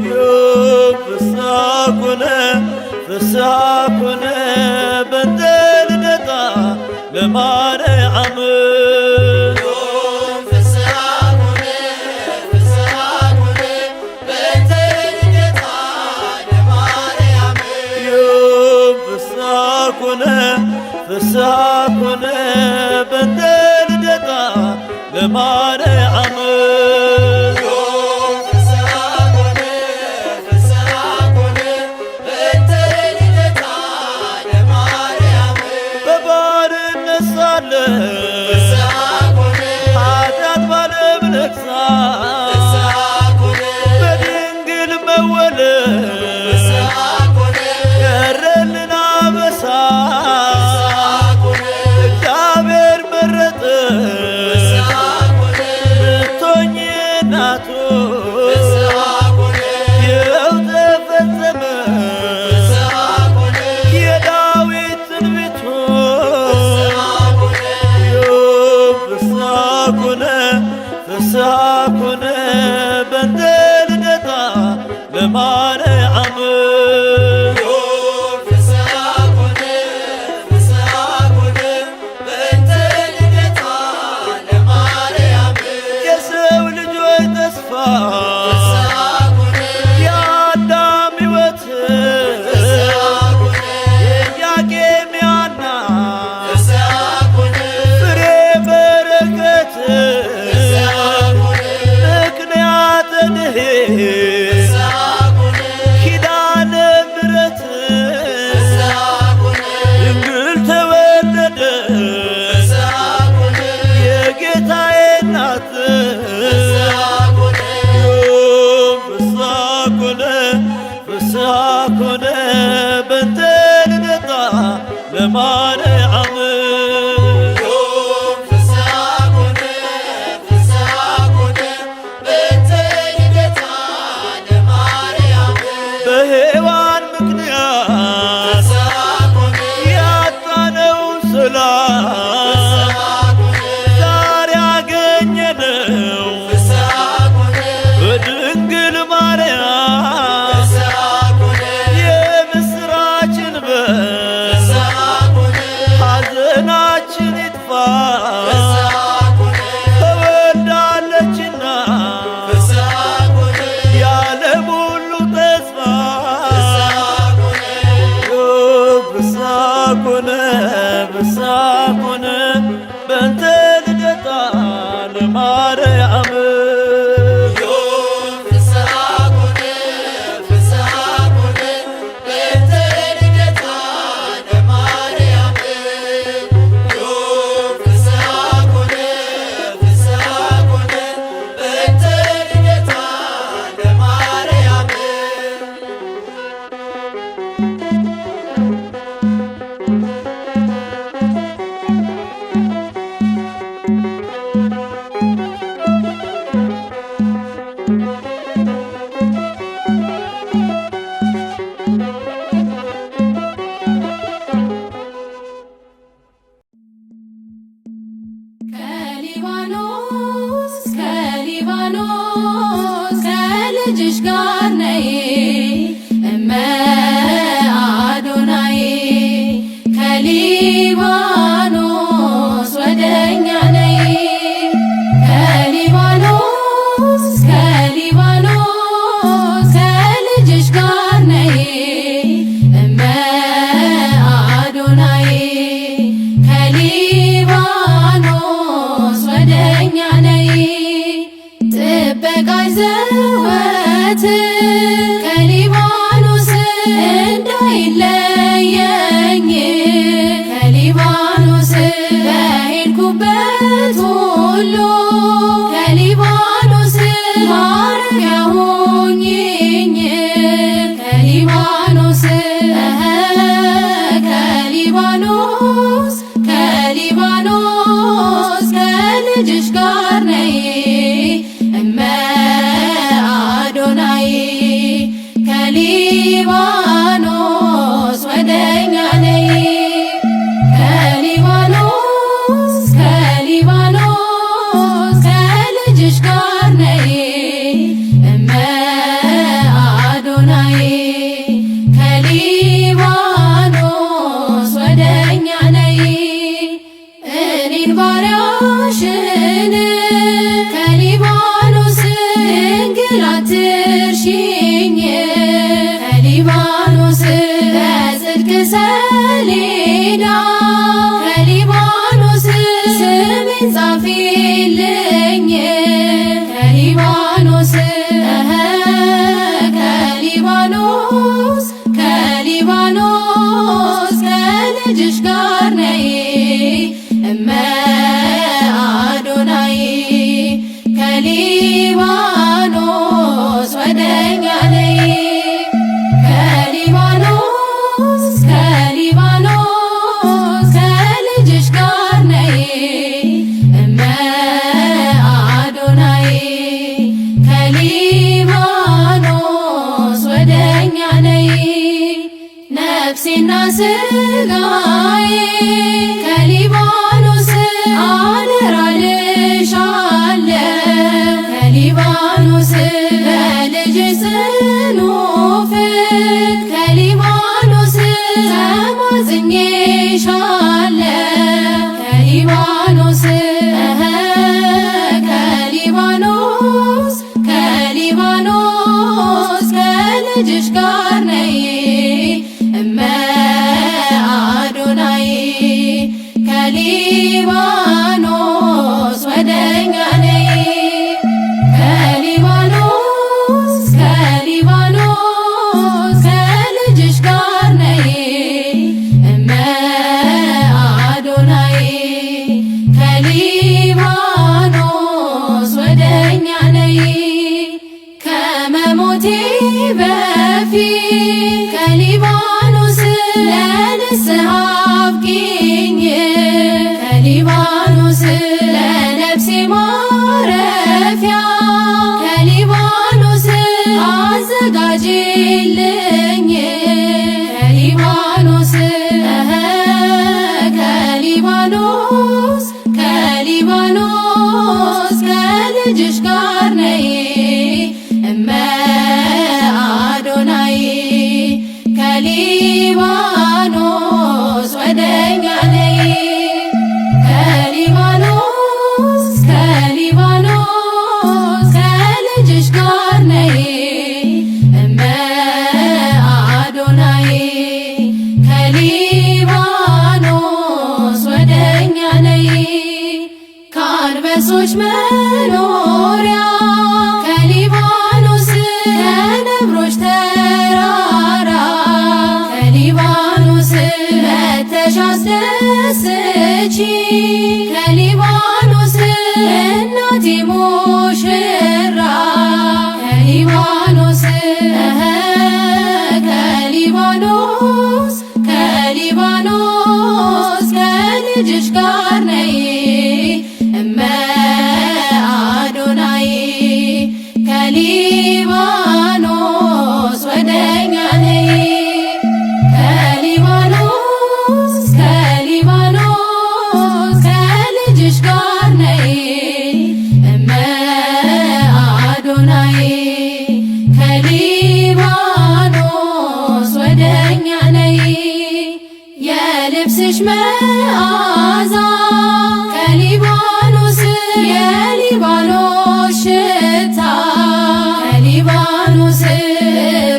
ዮም ፍስሐ ኮነ፣ ፍስሐ ኮነ በእንተ ልደታ ለማርያም። ዮም ፍስሐ ኮነ፣ ፍስሐ ኮነ በእንተ ልደታ ለማርያም። ዮም ፍስሐ ኮነ፣ ፍስሐ ኮነ በእንተ ልደታ ለማርያም። ዮም ፍስሐ ኮነ፣ ፍስሐ ኮነ በእንተ ልደታ ለማርያም። በባርነት ሳለ ፍስሐ ኮነ፣ ኃጢአት ባለም ነግሳ ፍስሐ ኮነ፣ በድንግል መወለድ ፍስሐ ኮነ፣ ቀረልን አበሳ። ፍስሐ ኮነ፣ እግዚአብሔር መረጠን ፍስሐ ኮነ፣ ልትሆኚ እናቱ። ፍስሐ ኮነ፣ ይኸው ተፈጸመ ፍስሐ ኮነ፣ የዳዊት ትንቢቱ። ፍስሐ ኮነ፣ ዮም ፍስሐ ኮነ፣ ፍስሐ ኮነ በእንተ ልደታ ለማርያም። ዮም ፍስሐ ኮነ፣ ፍስሐ ኮነ በእንተ ልደታ ለማርያም። የሰው ልጆች ተስፋ ፍስሐ ኮነ፣ የአዳም ሕይወት ፍስሐ ኮነ፣ የኢያቄም ያና ፍስሐ ኮነ፣ ፍሬ በረከት ፍስሐ ኮነ፣ ምክንያተ ድኅነት ፍስሐ ኮነ፣ ኪዳነ ምሕረት ፍስሐ ኮነ፣ ድንግል ተወለደ ፍስሐ ኮነ፣ የጌታዬ እናት። ፍስሐ ኮነ፣ ዮም ፍስሐ ኮነ፣ ፍስሐ ኮነ በእንተ ልደታ ለማርያም። ዮም ፍስሐ ኮነ፣ ፍስሐ ኮነ በእንተ ልደታ ለማርያም። በሔዋን ምክንያት ፍስሐ ኮነ፣ ያጣነው ሰላም ፍስሐ ኮነ፣ ዛሬ አገኘነው ፍስሐ ኮነ፣ በድንግል ማርያም። ፍስሐ ኮነ፣ የምስራችን በር ፍስሐ ኮነ፣ ሐዘናችን ይጥፋ ፍስሐ ኮነ፣ ተወልዳለችና ፍስሐ ኮነ፣ የዓለም ሁሉ ተስፋ። ፍስሐ ኮነ፣ ፍስሐ ኮነ፣ ፍስሐ ኮነ በእንተ ልደታ ለማርያም። ዮም ፍስሐ ኮነ፣ ፍስሐ ኮነ በእንተ ልደታ ለማርያም። ዮም ፍስሐ ኮነ፣ ፍስሐ ኮነ በእንተ ልደታ ለማርያም። ከሊባኖስ፣ ከሊባኖስ ከልጅሽ ጋር ነይ እመ አዶናይ፣ ከሊባኖስ ወደኛ ነይ። ከሊባኖስ፣ ከሊባኖስ ከልጅሽ ጋር ነይ እመ አዶናይ፣ ከሊባኖስ ወደኛ ነይ። ጥበቃሽ ዘወትር ከሊባኖስ እንዳይለየኝ፣ ከሊባኖስ በሄድኩበት ሁሉ ከሊባኖስ ማረፊያ ሁኚኝ። ከሊባኖስ፣ ከሊባኖስ፣ ከሊባኖስ ከልጅሽ ጋር አድርሽኝ ከሊባኖስ በጽድቅ ሰሌዳ ከሊባኖስ ስሜን ጻፊልኝ ከሊባኖስ ከሊባኖስ ከሊባኖስ ከልጅሽ ጋር ነይ እመ አዶናይ ከሊባኖስ ወደኛ ነይ ከሊባኖስ ከሊባኖስ ከልጅሽ ጋር ነይ እመ አዶናይ ከሊባኖስ ወደኛ ነይ ነፍሴና ስጋዬ ከሊባኖስ አደራልሻለሁ ከሊባኖስ በልጅሽ ጽኑ ፍቅር ከሊባኖስ ተማጽኜሻለሁ ከሊባኖስ ከሊባኖስ ከሊባኖስ ከልጅሽ ጋር ነይ እመ አዶናይ ከሊባኖስ ወደኛ ነይ ከሊባኖስ ከሊባኖስ ከልጅሽ ጋር ነይ እመ አዶናይ ከሊባኖስ ወደኛ ነይ ከመሞቴ በፊት ከሊባኖስ ለንስሐ አብቂኝ ከሊባኖስ ለነፍሴ ማረፊያ ከሊባኖስ አዘጋጂልኝ ከሊባኖስ ከሊባኖስ ከሊባኖስ ከልጅሽ ጋር ነይ እመ አዶናይ ከሊባኖስ ወደኛ ነይ ከሊባኖስ ከሊባኖስ ከልጅሽ ጋር ነይ እመ አዶናይ ከሊባኖስ ወደኛ ነይ ከአንበሶች መኖሪያ ከሊባኖስ ከነብሮች ተራራ ከሊባኖስ መተሽ አስደስቺ ከሊባኖስ እናቴ ሙሽራ ከሊባኖስ ከሊባኖስ ከሊባኖስ ከልጅሽ ጋር ነይ እመ አዶናይ ከሊባኖስ ወደኛ ነይ ከሊባኖስ ከሊባኖስ ከልጅሽ ጋር ነይ እመ አዶናይ ከሊባኖስ ወደኛ ነይ የልብስሽ መዓዛ ከሊባኖስ የሊባኖስ ሽታ ከሊባኖስ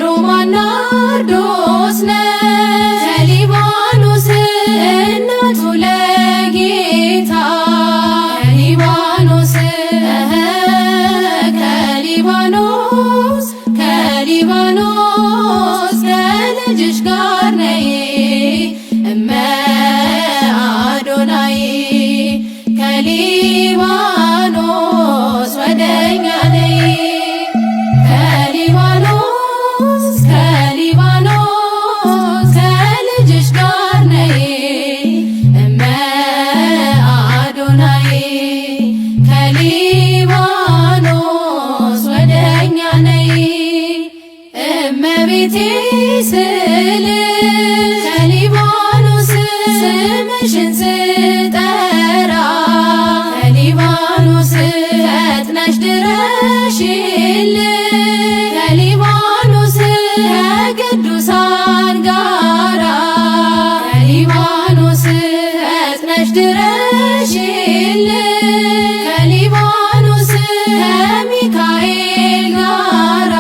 ሮማን ናርዶስ ነሽ ከሊባኖስ እናቱ ለጌታ ከሊባኖስ ከሊባኖስ ከሊባኖስ ከልጅሽ ጋር ነይ እመ አዶናይ ከሊባኖስ ወደኛ ነይ ከሊባኖስ ከሊባኖስ ከልጅሽ ጋር ነይ እመ አዶናይ ከሊባኖስ ወደኛ ነይ እመቤቴ ስል ከሊባኖስ ስምሽን ስጠራ ከሊባኖስ ፈጥነሽ ድረሽልን ከሊባኖስ ከቅዱሳን ጋራ ከሊባኖስ ፈጥነሽ ድረሽልን ከሊባኖስ ከሚካኤል ጋራ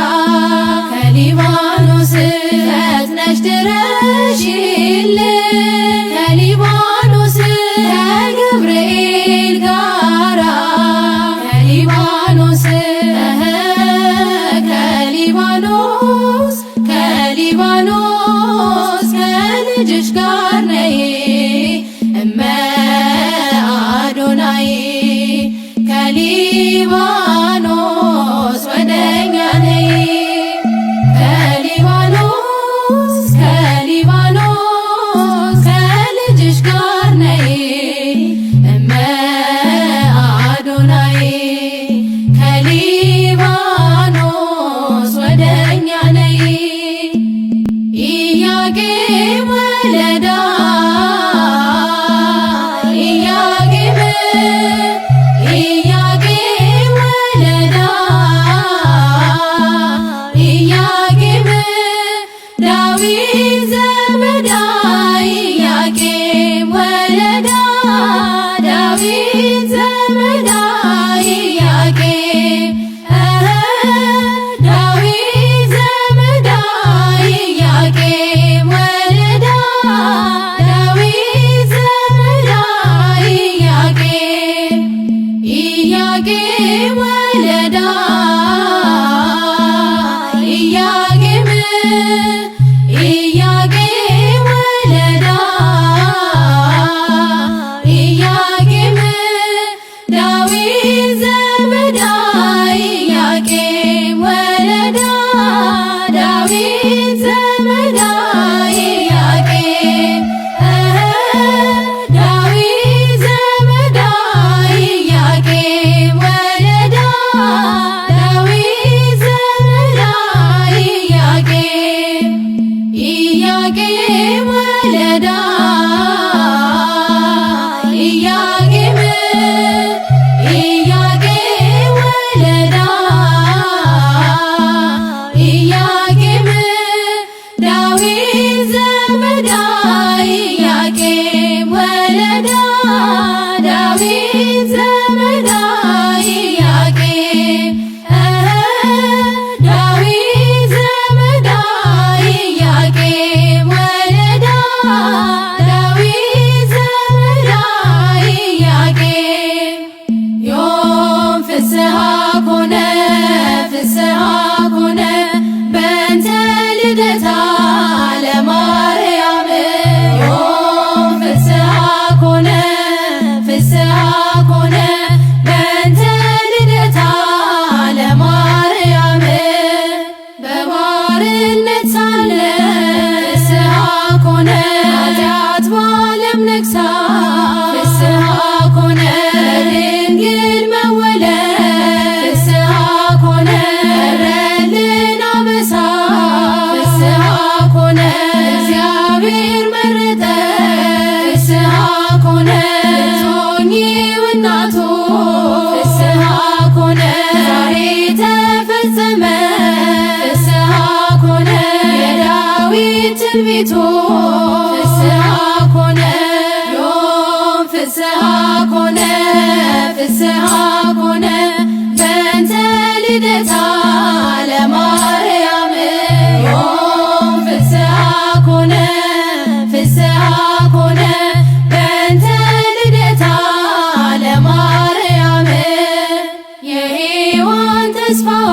ከሊባኖስ ከሊባኖስ ከልጅሽ ጋር ነይ እመ አዶናይ ከሊባኖስ ወደኛ ነይ ከሊባኖስ ከሊባኖስ ከልጅሽ ጋር ነይ እመ አዶናይ ከሊባኖስ ወደኛ ነይ። ኢያቄም ወለዳ ኢያቄም ኢያቄም ወለዳ ኢያቄም ዳዊት ዘመዳ ኢያቄም ወለዳ ዳዊት ዘመዳ ኢያቄም ዳዊት ዘመዳ ኢያቄም ወለዳ ዳዊት ዘመዳ ኢያቄም ኢያቄም ወለዳ ኢያቄም ኢያቄም ወለዳ ኢያቄም ዳዊት ዘመዳ ኢያቄም ወለዳ ዳዊት ዘመዳ ኢያቄም ዳዊት ዘመዳ ኢያቄም ወለዳ ዳዊት ዘመዳ ኢያቄም ኢያቄም ወለዳ ኢያቄም ኢያቄም ወለዳ ኢያቄም ዳዊት ዘመዳ ኢያቄም ወለዳ ዳዊት ዘመዳ ኢያቄም ዳዊት ዘመዳ ኢያቄም ወለዳ ዳዊት ዘመዳ ኢያቄም። ዮም ፍስሐ ኮነ ፍስሐ ኮነ በእንተ ልደታ ለማርያም ዮም ፍስሐ ኮነ ፍስሐ ኮነ በእንተ ልደታ ለማርያም በባርነት ሳለ ፍስሐ ኮነ ኃጢአት በዓለም ነግሣ ፍስሐ ኮነ ድንግል መወለድ ፍስሐ ኮነ ቀረልን አበሳ ፍስሐ ኮነ እግዚአብሔር መረጠ ፍስሐ ኮነ ልትሆኚው እናቱ ፍስሐ ኮነ ዛሬ ተፈጸመ ፍስሐ ኮነ የዳዊት ትንቢቱ ፍስሐ ኮነ ዮም ፍስሐ ኮነ ፍስሐ ኮነ በእንተ ልደታ ለማርያም ዮም ፍስሐ ኮነ ፍስሐ ኮነ በእንተ ልደታ ለማርያም የሔዋን ተስፋዋ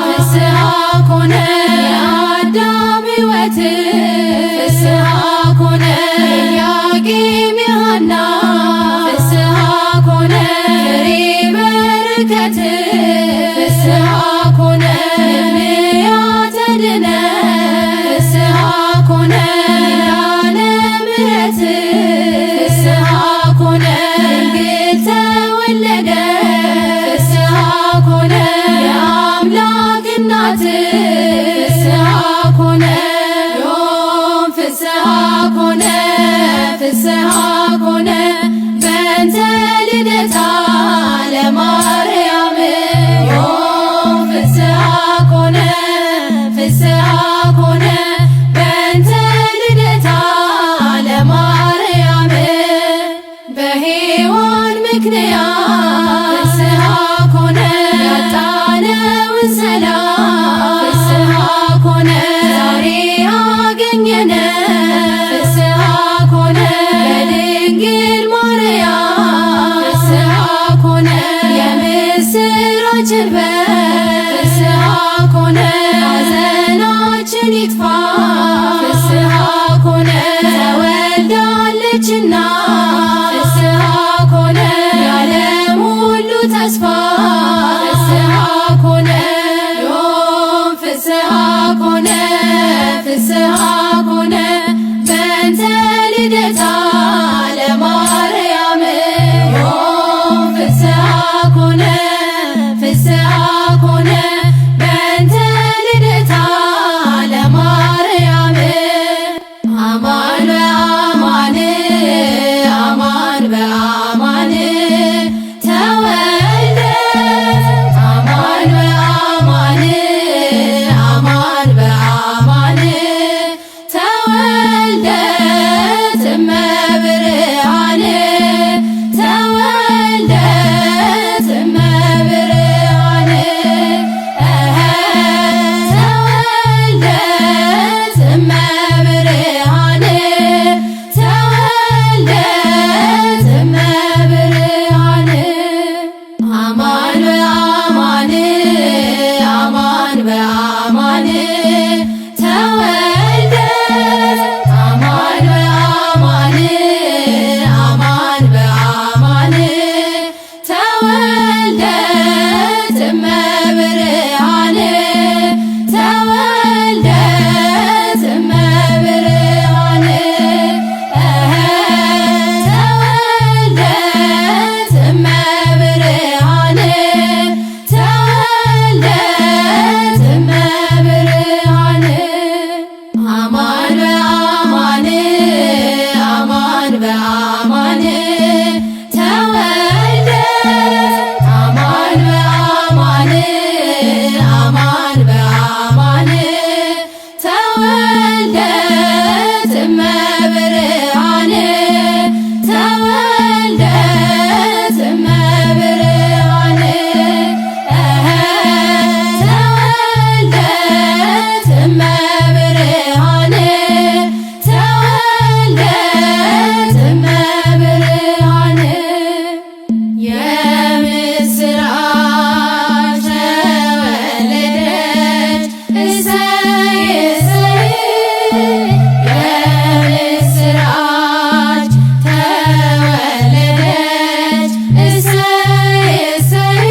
ፍስሐ ኮነ የአዳም ሕይወት ፍስሐ ኮነ የኢያቄም የሐና ፍስሐ ኮነ ፍሬ በረከት ፍስሐ ኮነ ምክንያተ ድነት ፍስሐ ኮነ ኪዳነ ምሕረት ፍስሐ ኮነ ድንግል ተወለደ ፍስሐ ኮነ የአምላክ እናት ፍስሐ ኮነ ዮም ፍስሐ ኮነ ፍስሐ ኮነ በእንተ ልደታ ለማርያም ዮም ፍስሐ ኮነ ፍስሐ ኮነ በእንተ ልደታ ለማርያም በሔዋን ምክንያት ፍስሐ ኮነ ያጣነውን ሰላም ፍስሐ ፍስሐ ኮነ ፍስሐ ኮነ በእንተ ልደታ ለማርያም ዮም ፍስሐ ኮነ ፍስሐ ኮነ በእንተ ልደታ ለማርያም አማን በአማን አማን በአማን ተወልደ አማን በአማን አማን በአማን ተወልደት እመብርሃን ተወልደት እመብርሃን ተወልደት እመብርሃን ተወልደት እመብርሃን አማን በአማን አማን በአማን ተወልደ አማን በአማን አማን በአማን ተወልደት እመብርሃን ተወልደት እመብርሃን ተወልደት እመብርሃን ተወልደት እመብርሃን አማን በአማን አማን በአማን ተወልደ አማን በአማን አማን በአማን ተወልደት እመብርሃን ተወልደት እመብርሃን ተወልደት እመብርሃን ተወልደት እመብርሃን የምስራች ተወለደች እሰይ እሰይ የምስራች ተወለደች እሰይ እሰይ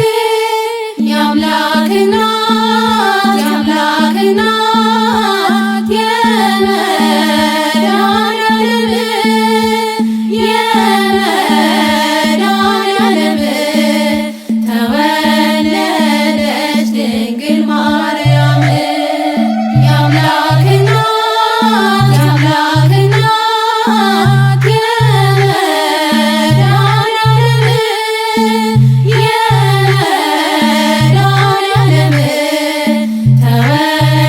የአምላክ እናት የአምላክ እናት የመድኃኔዓለም የመድኃኔዓለም ተወለደች ድንግል ማርያም የአምላክ እናት የአምላክ እናት የመድኃኔዓለም የመድኃኔዓለም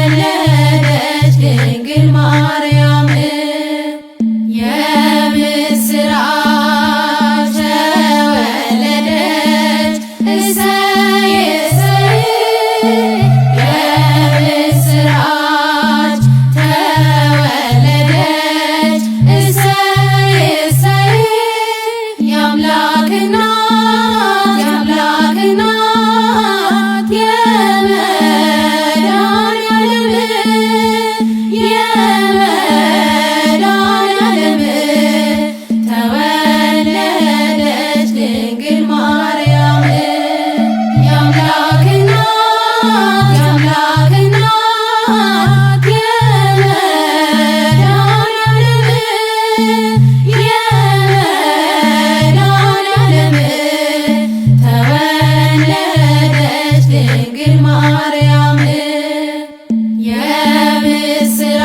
ተወለደች ድንግል ማርያም የምስራች ተወለደች እሰይ እሰይ የምስራች ተወለደች እሰይ እሰይ የአምላክ እናት የአምላክ እናት የመድኃኔዓለም የመድኃኔዓለም ተወለደች ድንግል ማርያም የአምላክ እናት የአምላክ እናት የመድኃኔዓለም የመድኃኔዓለም ተወለደች ድንግል ማርያም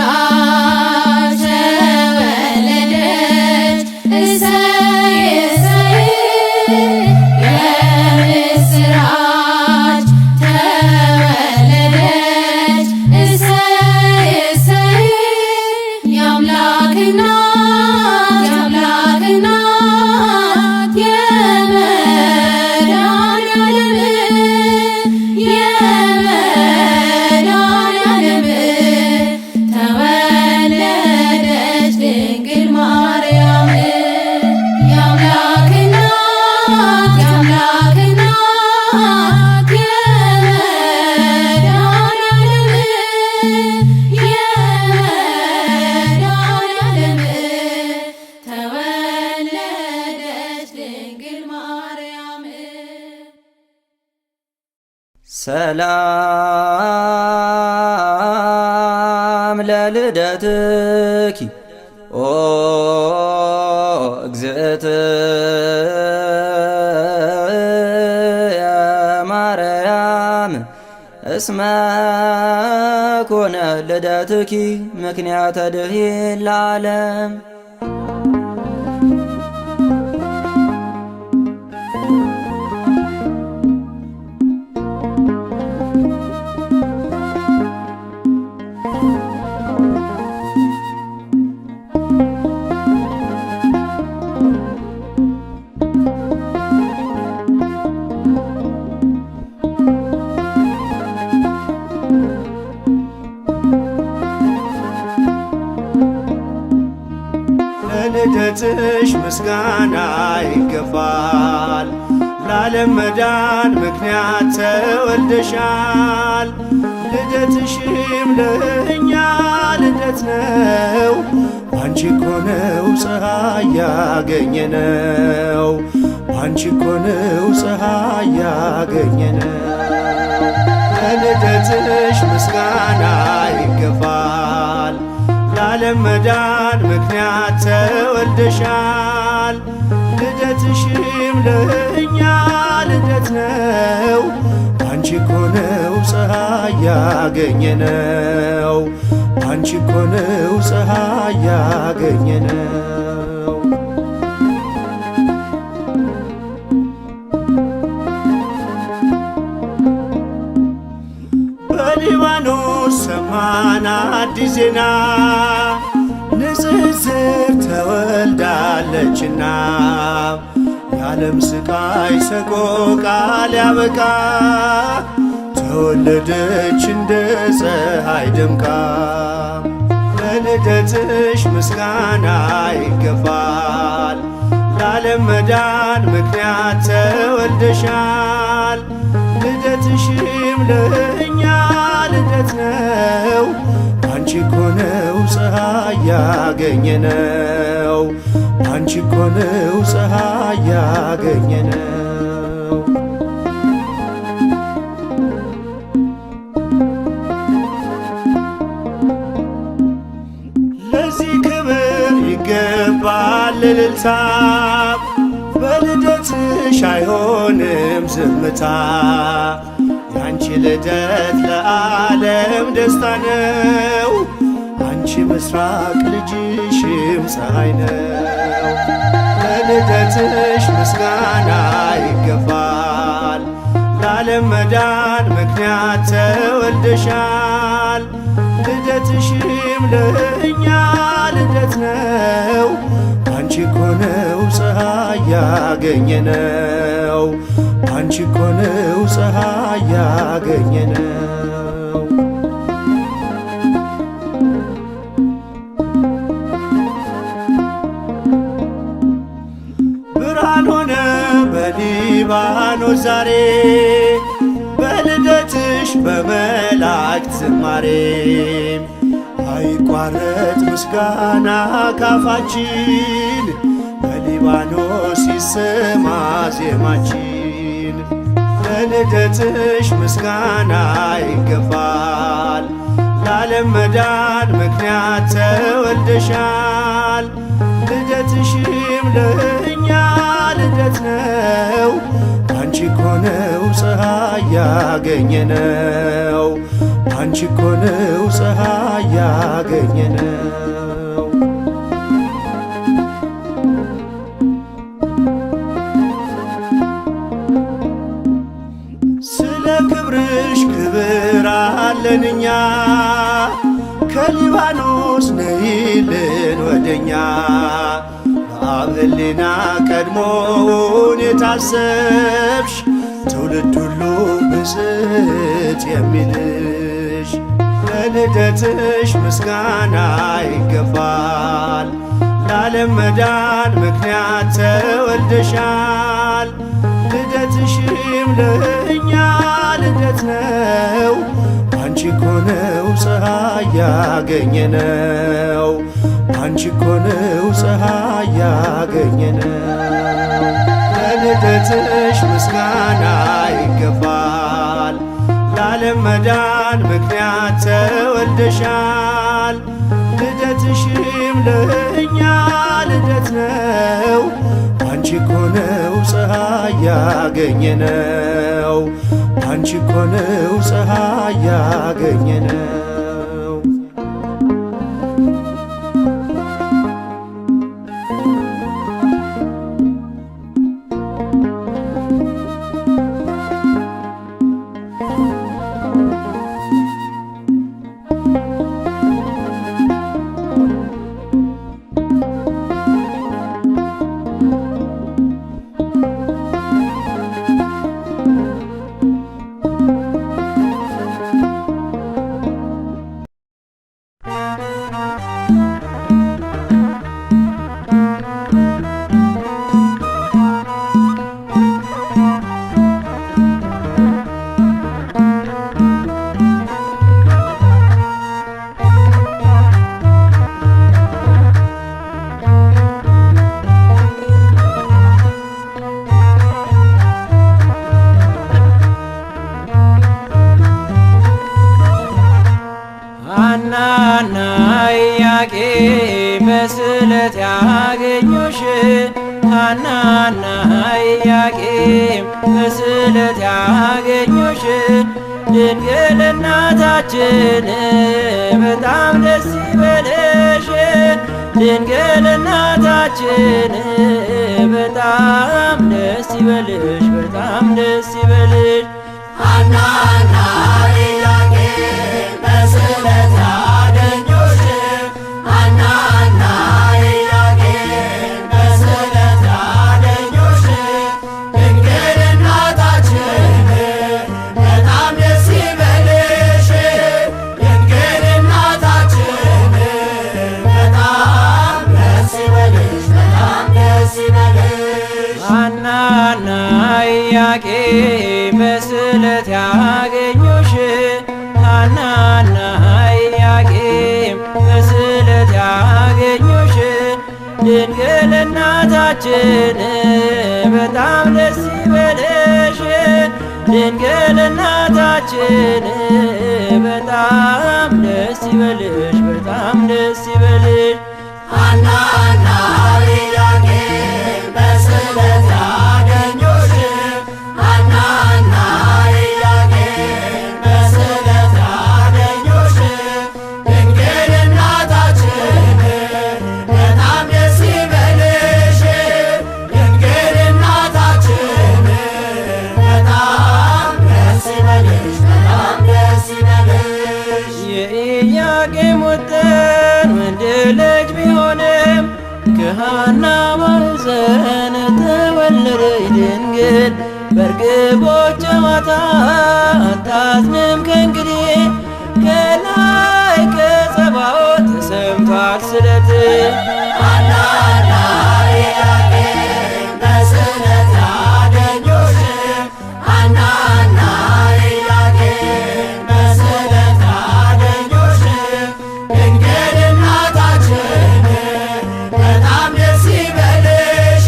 የምስራች ተወለደች እሰይ እሰይ የምስራች ተወለደች እሰይ እሰይ የአምላክ እናት የአምላክ እናት የመድኃኔዓለም የመድኃኔዓለም ተወለደች ድንግል ማርያም የአምላክ እናት የአምላክ እናት የመድኃኔዓለም የመድኃኔዓለም ተወለደች ድንግል ማርያም። ሰላም ለልደትኪ ኦ እግዝእትየ ማርያም እስመ ኮነ ልደትኪ ምክንያተ ድኂን ለዓለም። ለልደትሽ ምስጋና ይገባል። ለዓለም መዳን ምክንያት ተወልደሻል። ልደትሽም ለእኛ ልደት ነው። ባንቺ እኮ ነው ፀሐይ ያገኘነው። ባንቺ እኮ ነው ፀሐይ ያገኘነው። ለልደትሽ ምስጋና ይገባል። ለዓለም መዳን ምክንያት ተወልደሻል። ልደትሽም ለእኛ ልደት ነው። ባንቺ እኮ ነው ፀሐይ ያገኘነው። ባንቺ እኮ ነው ፀሐይ ያገኘነው። በሊባኖስ ሰማን አዲስ ዜና ንጽጽር ተወልዳለችና የዓለም ስቃይ ሰቆቃ ሊያበቃ ተወለደች እንደ ፀሐይ ደምቃ። ለልደትሽ ምስጋና ይገባል። ለዓለም መዳን ምክንያት ተወልደሻል። ልደትሽም ለእኛ ልደት ነው። ባንቺ እኮ ነው ፀሐይ ያገኘነው። ባንቺ እኮ ነው ፀሐይ ያገኘነው። ለዚህ ክብር ይገባል እልልታ፣ በልደትሽ አይሆንም ዝምታ። ያንቺ ልደት ለዓለም ደስታ ነው። አንቺ ምስራቅ ልጅሽም ፀሐይ ነው። ለልደትሽ ምስጋና ይገባል። ለዓለም መዳን ምክንያት ተወልደሻል። ልደትሽም ለእኛ ልደት ነው። ባንቺ እኮ ነው ፀሐይ ያገኘነው። ባንቺ እኮ ነው ፀሐይ ያገኘነው። ብርሃን ሆነ በሊባኖስ ዛሬ በልደትሽ በመላእክት ዝማሬ አይቋረጥ ምስጋና ካፋችን በሊባኖስ ይሰማ ዜማችን። ለልደትሽ ምስጋና ይገባል። ለዓለም መዳን ምክንያት ተወልደሻል። ልደትሽም ለእኛ ልደት ነው። ባንቺ እኮ ነው ፀሐይ ያገኘነው። ባንቺ እኮ ነው ፀሐይ ያገኘነው። ስለ ክብርሽ ክብር አለንኛ ከሊባኖስ ነይልን ወደኛ በአብ ሕሊና ቀድሞውን የታሰብሽ ትውልድ ሁሉ ብፅዕት የሚልሽ ለልደትሽ ምስጋና ይገባል። ለዓለም መዳን ምክንያት ተወልደሻል። ልደትሽም ለእኛ ልደት ነው። ባንቺ እኮ ነው ፀሐይ ያገኘነው። ባንቺ እኮ ነው ፀሐይ ያገኘነው። ለልደትሽ ምስጋና ይገባል። ለዓለም ለዓለም መዳን ምክንያት ተወልደሻል። ልደትሽም ለእኛ ልደት ነው። ባንቺ እኮ ነው ፀሐይ ያገኘነው። ባንቺ እኮ ነው ፀሐይ ያገኘነው። ሐናና ኢያቄም በስለት ያገኙሽ፣ ሐናና ኢያቄም በስለት ያገኙሽ፣ ድንግል እናታችን በጣም ደስ ይበልሽ። ድንግል እናታችን በጣም ደስ ይበልሽ፣ በጣም ደስ ይበልሽ። ሐናና ኢያቄም በስለት ያገኙሽ፣ ሐናና ኢያቄም በስለት ያገኙሽ፣ ድንግል እናታችን በጣም ደስ ይበልሽ። ድንግል እናታችን በጣም ደስ ይበልሽ፣ በጣም ደስ ይበልሽ። ሐናና ኢያቄም በስለት ያገኙሽ፣ ሐናና ኢያቄም በስለት ያገኙሽ፣ ድንግል እናታችን በጣም ደስ ይበልሽ። ድንግል እናታችን በጣም ደስ ይበልሽ፣ በጣም ደስ ይበልሽ። ሐናና ኢያቄም በስለት ያገኙሽ፣ ሐናና ኢያቄም በስለት ያገኙሽ፣ ድንግል እናታችን በጣም ደስ ይበልሽ። ድንግል እናታችን በጣም ደስ ይበልሽ፣ በጣም ደስ ይበልሽ። የኢያቄም ውጥን ወንድ ልጅ ቢሆንም ከሐና ማኅፀን ተወለደች ድንግል። በእርግቦች ጨዋታ አታዝንም ከእንግዲህ፣ ከላይ ከጸባዖት ተሰምቷል ስለት። ሐናና ኢያቄም በስለት ያገኙሽ፣ ሐናና ኢያቄም በስለት ያገኙሽ፣ ድንግል እናታችን በጣም ደስ ይበልሽ።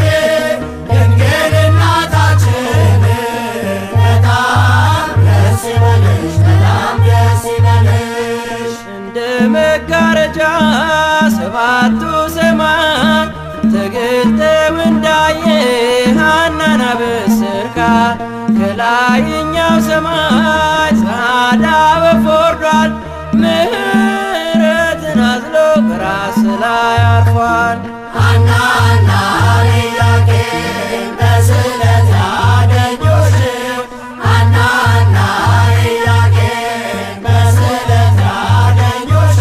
ድንግል እናታችን በጣም ደስ ይበልሽ፣ በጣም ደስ ይበልሽ። እንደ መጋረጃ ሰባቱ ሰማይ ተገልጠው እንዳየ ሐናን አበሰርካት። ከላይኛው ሰማይ ጻዳ ወፍ ወርዷል፣ ምሕረትን አዝሎ በራስ ላይ አርፏል። ሐናና ኢያቄም በስለት ያገኙሽ፣ ሐናና ኢያቄም በስለት ያገኙሽ፣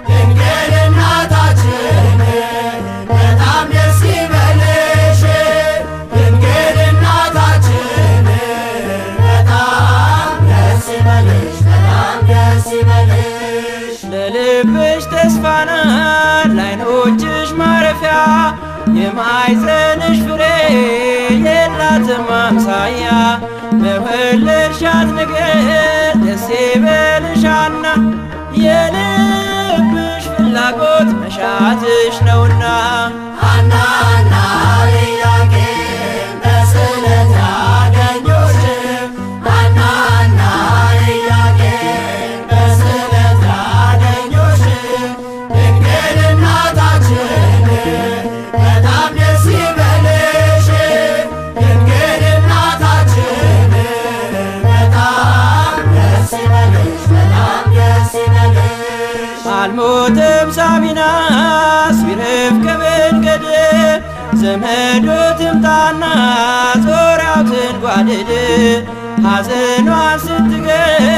ድንግል እናታችን በጣም ደስ ይበልሽ። ድንግል እናታችን በጣም ደስ ይበልሽ፣ በጣም ደስ ይበልሽ። ለልብሽ ተስፋ ናት ለዓይኖችሽ ማረፊያ፣ የማኅፀንሽ ፍሬ የላትም አምሳያ። በወለድሻት ንግሥት ደስ ይበልሻና፣ የልብሽ ፍላጎት መሻትሽ ነውና። ሐናና ኢያቄም በስለት ያገኙሽ፣ ሐናና አልሞተም ሳቢናስ ቢርፍ ከመንገድ ዘመዶ ትምጣና ዞሪያው ትንጓደድ ሐዘኗን ስትገልጥ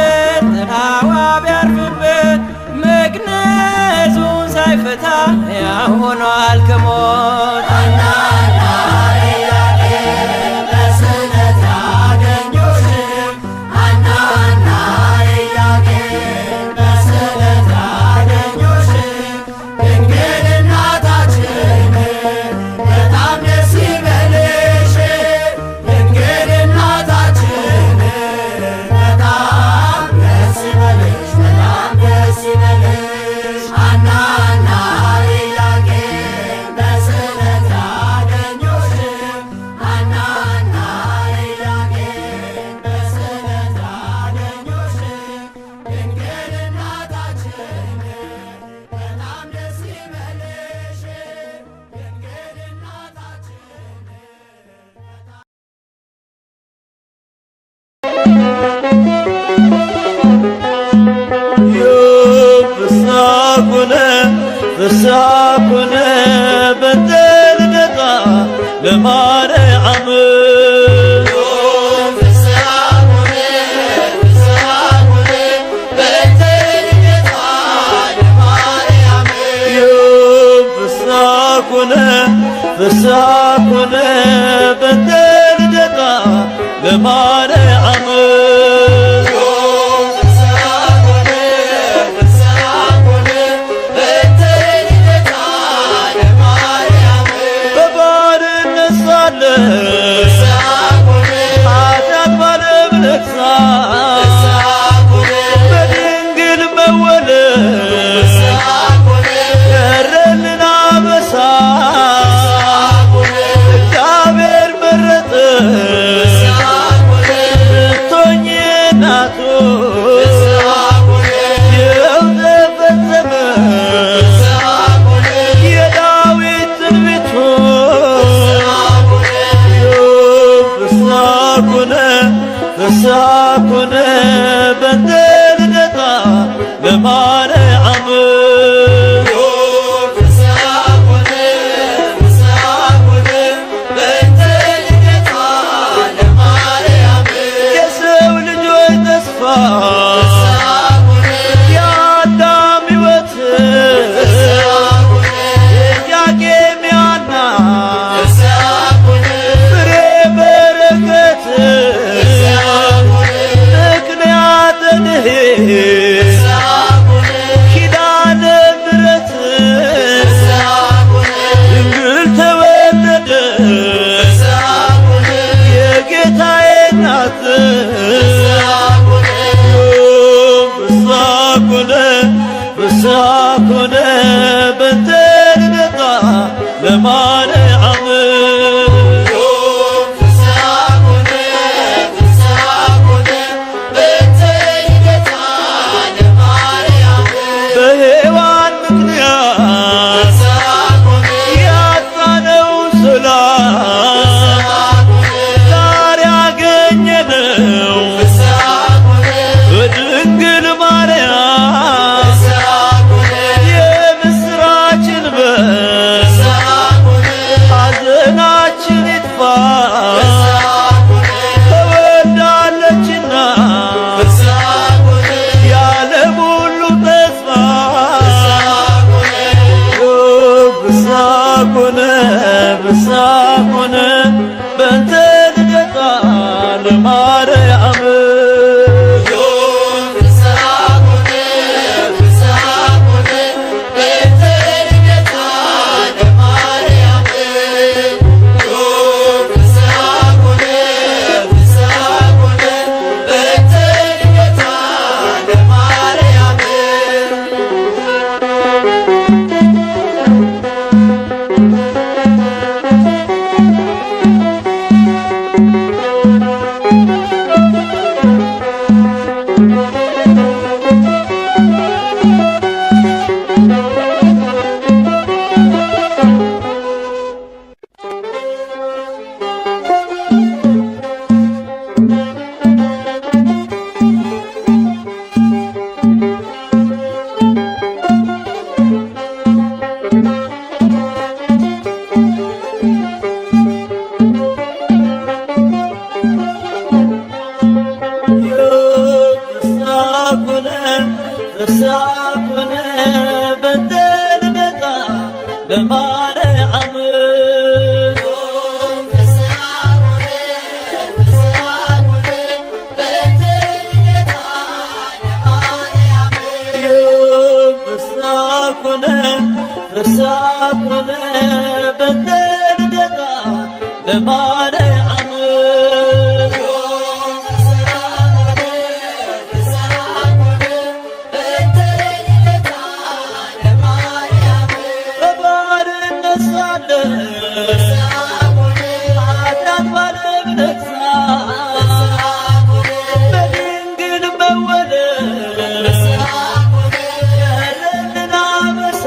ጥላዋ ቢያርፍበት መግነዙን ሳይፈታ ሕያው ሆኗል ከሞት። ፍስሐ ኮነ ፍስሐ ኮነ በእንተ ልደታ ለማርያም። ፍስሐ ኮነ ፍስሐ ኮነ በእንተ ልደታ ለማርያም። በባርነት ሳለ ኃጢአት ባለም ነግሳ በድንግል መወለድ ቀረልን አበሳ። እግዚአብሔር መረጠን ልትሆኚ እናቱ፣ ይኸው ተፈጸመ የዳዊት ትንቢቱ። ፍስሐ ኮነ ፍስሐ ኮነ በእንተ ልደታ ለማርያም። የሰው ልጆች ተስፋ፣ የአዳም ሕይወት፣ ኢያቄም ያና ፍሬ በረከት ምክንያተ ድኅነት ኪዳነ ምሕረት ድንግል ተወለደ የጌታዬ እናት። ፍስሐ ኮነ ፍስሐ ኮነ በእንተ ልደታ ለማርያም። በሔዋን ምክንያት ያጣነው ሰላም ዛሬ አገኘነው በድንግል ማርያም። የምስራች ነው። ኮነ በእንተ ልደታ ለማርያም። ፍስሐ ኮነ፣ ፍስሐ ኮነ በእንተ ልደታ ለማርያም። በባርነት ሳለ ኃጢአት ባለም ነግሳ፣ በድንግል መወለድ ቀረልን አበሳ።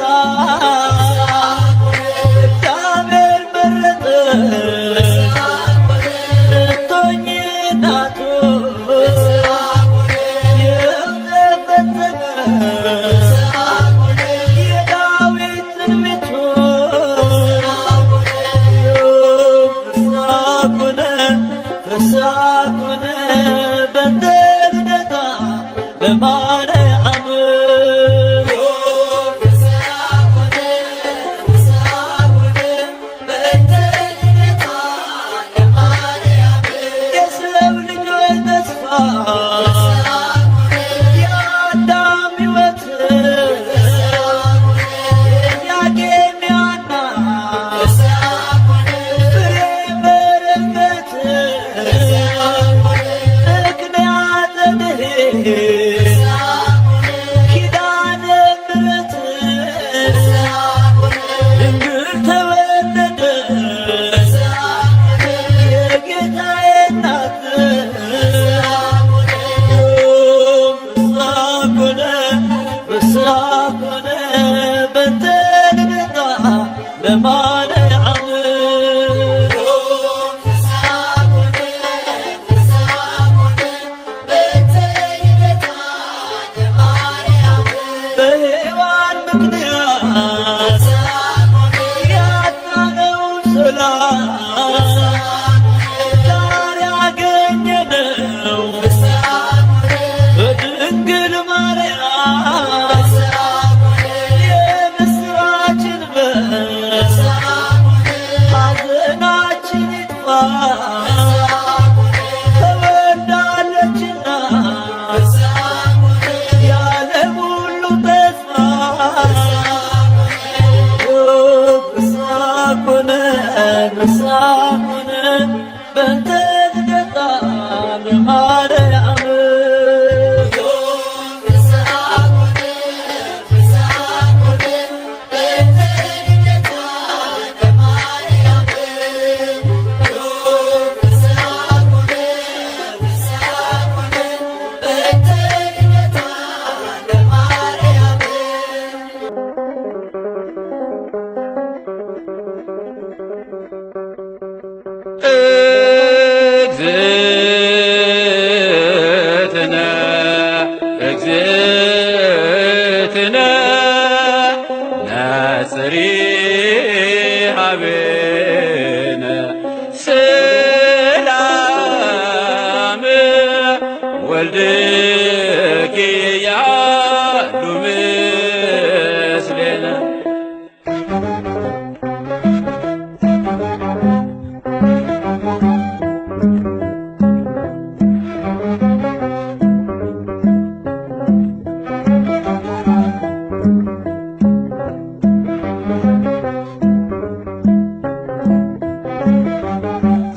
እግዚአብሔር መረጠሽ ልትሆኚ እናቱ፣ ይኸው ተፈጸመ የዳዊት ትንቢቱ። ፍስሐ ኮነ፣ ፍስሐ ኮነ በእንተ ልደታ ለማርያም። የሰው ልጆች ተስፋ፣ የአዳም ሕይወት፣ የኢያቄም የሐና ፍሬ በረከት፣ ምክንያተ ድኅነት ኪዳነ ምሕረት፣ ድንግል ተወለደች የጌታዬ እናት። ፍስሐ ኮነ፣ ፍስሐ ኮነ በእንተ ልደታ ለማርያም። በሔዋን ምክንያት ያጣነውን ሰላም ዛሬ አገኘነው በድንግል ማርያም። የምስራችን በር፣ ሐዘናችን ይጥፋ፣ ተወልዳለችና የዓለም ሁሉ ተስፋ። ፍስሐ ኮነ፣ ፍስሐ ኮነ በእንተ ልደታ ለማርያም። እግዝእትነ፣ እግዝእትነ ነጽሪ ሀቤነ፣ ሰላም ወልድኪ ያሉ ምስሌነ።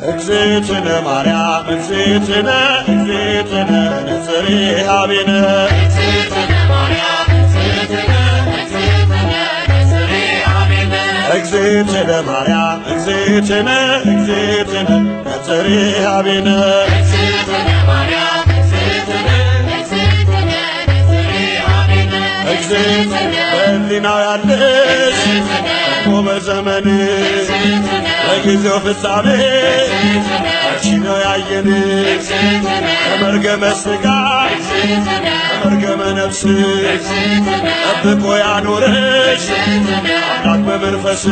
እግዝእትነ ማርያም እግዝእትነ፣ እግዝእትነ ንጽሪ ሀቤነ። እግዝእትነ ማርያም እግዝእትነ፣ እግዝእትነ ነጽሪ ሀቤነ። እግዝእትነ በሕሊናው ያለሽ እኮ በዘመን በጊዜው ፍጻሜ አንቺ ነው ያየን፣ ከመርገመ ሥጋ ከመርገመ ነፍስ ጠብቆ ያኖረሽ አምላክ በመንፈስ።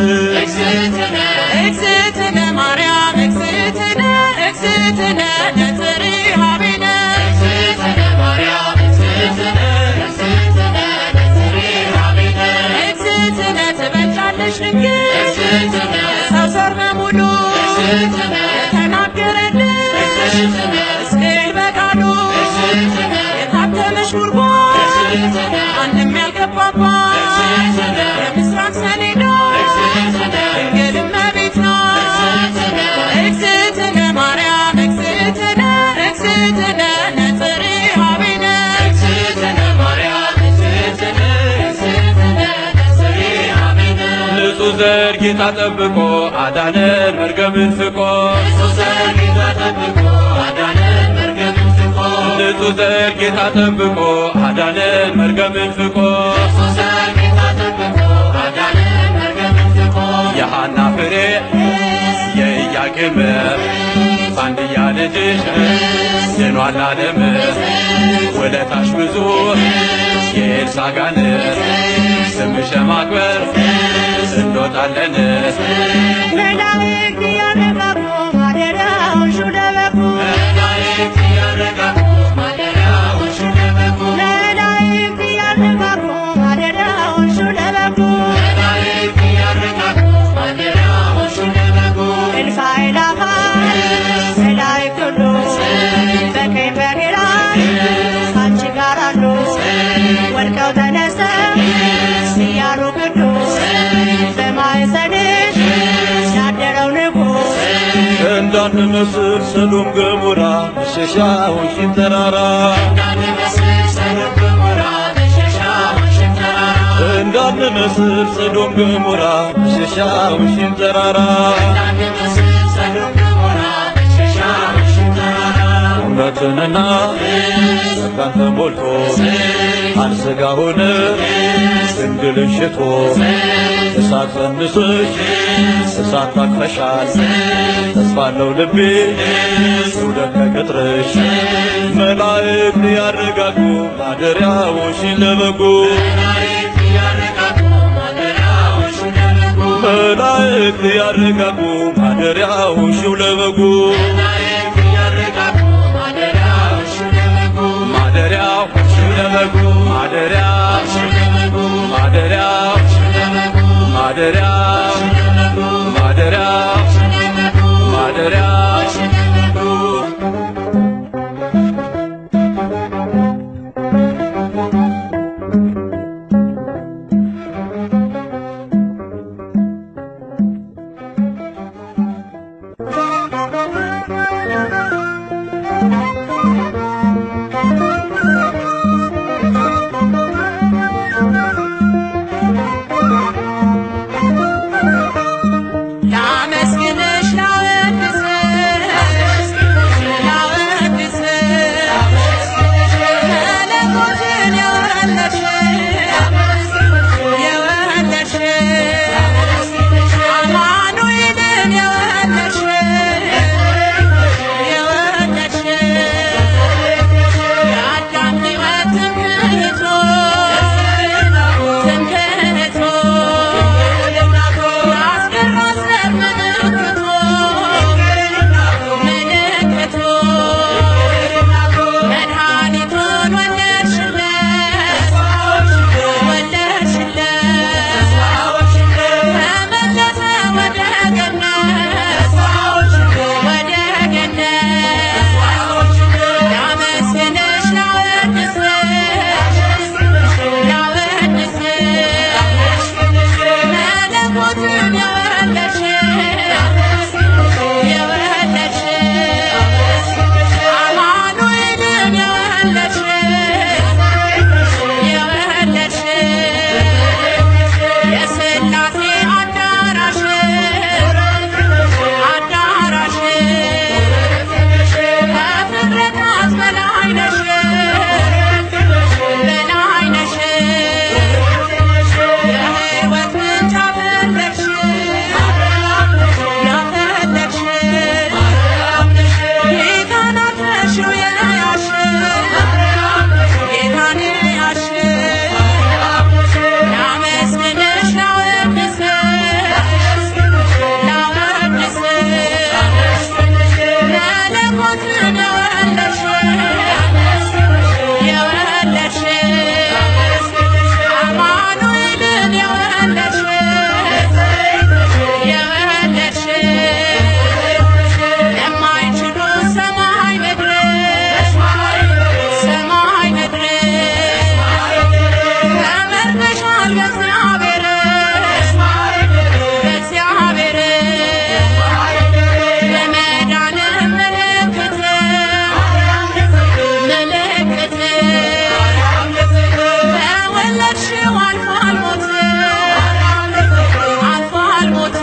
እግዝእትነ ማርያም እግዝእትነ፣ እግዝእትነ ነጽሪ ሀቤነ። ነሽ ድንግል ሰው ዘር በሙሉ የተናገረልሽ ሕዝቅኤል በቃሉ የታተመሽ ጉድጓድ ማንም ያልገባባት የምስራቅ ሰሌዳ ድንግል እመቤት ናት። እግዝእትነ ማርያም እግዝእትነ እግዝእትነ ነጽሪ ሀቤነ ንጹሕ ዘር ጌታ ጠብቆ አዳነን መርገምን ፍቆ ንጹሕ ዘር ጌታ ጠብቆ አዳነን መርገምን ፍቆ የሐና ፍሬ የኢያቄም አንድያ ልጅሽ ድኗል ዓለም ውለታሽ ብዙ የኤልሳ ጋን ስምሽ ማክበር እንወጣለን መላእክት ያረጋጉ ማደሪያውን ሹ ለበጉ መላእክት ያረጋጉ ማደሪያውን ሹ ለበጉ እልፍ አእላፋት መላእክት ሁሉ በቀኝ በግራ ካንቺ ጋር አሉ ወድቀው ተነስተው እያሉ ቅዱስ በማኅፀንሽ ያደረው ንጉሥ እንዳንመስል ሰዶም ገሞራ መሸሻዎችን ተራራ እንዳንመስል ሰዶም ገሞራ መሸሻዎችን ተራራ እውነትንና ጸጋን ተሞልቶ አንድ ሥጋ ሆነ ድንግልን ሽቶ እሳት ጸንሰሽ እሳት ታቅፈሻል ተስፋ አለው ልቤ ትውደቅ ከቅጥርሽ መላእክት ያረጋጉ ማደሪያዎሽን ለበጉ መላእክት ያረጋጉ ማደሪያዎሽን ለበጉ ማደሪያው ለበጉ ማደሪያው ማደሪያው ማደሪያው ማደሪያው ማደሪያው Thank you. በእግዚአብሔር በእግዚአብሔር በመዳን ምልክት ምልክት በወለድሽው አልፏል ሞት አልፏል ሞት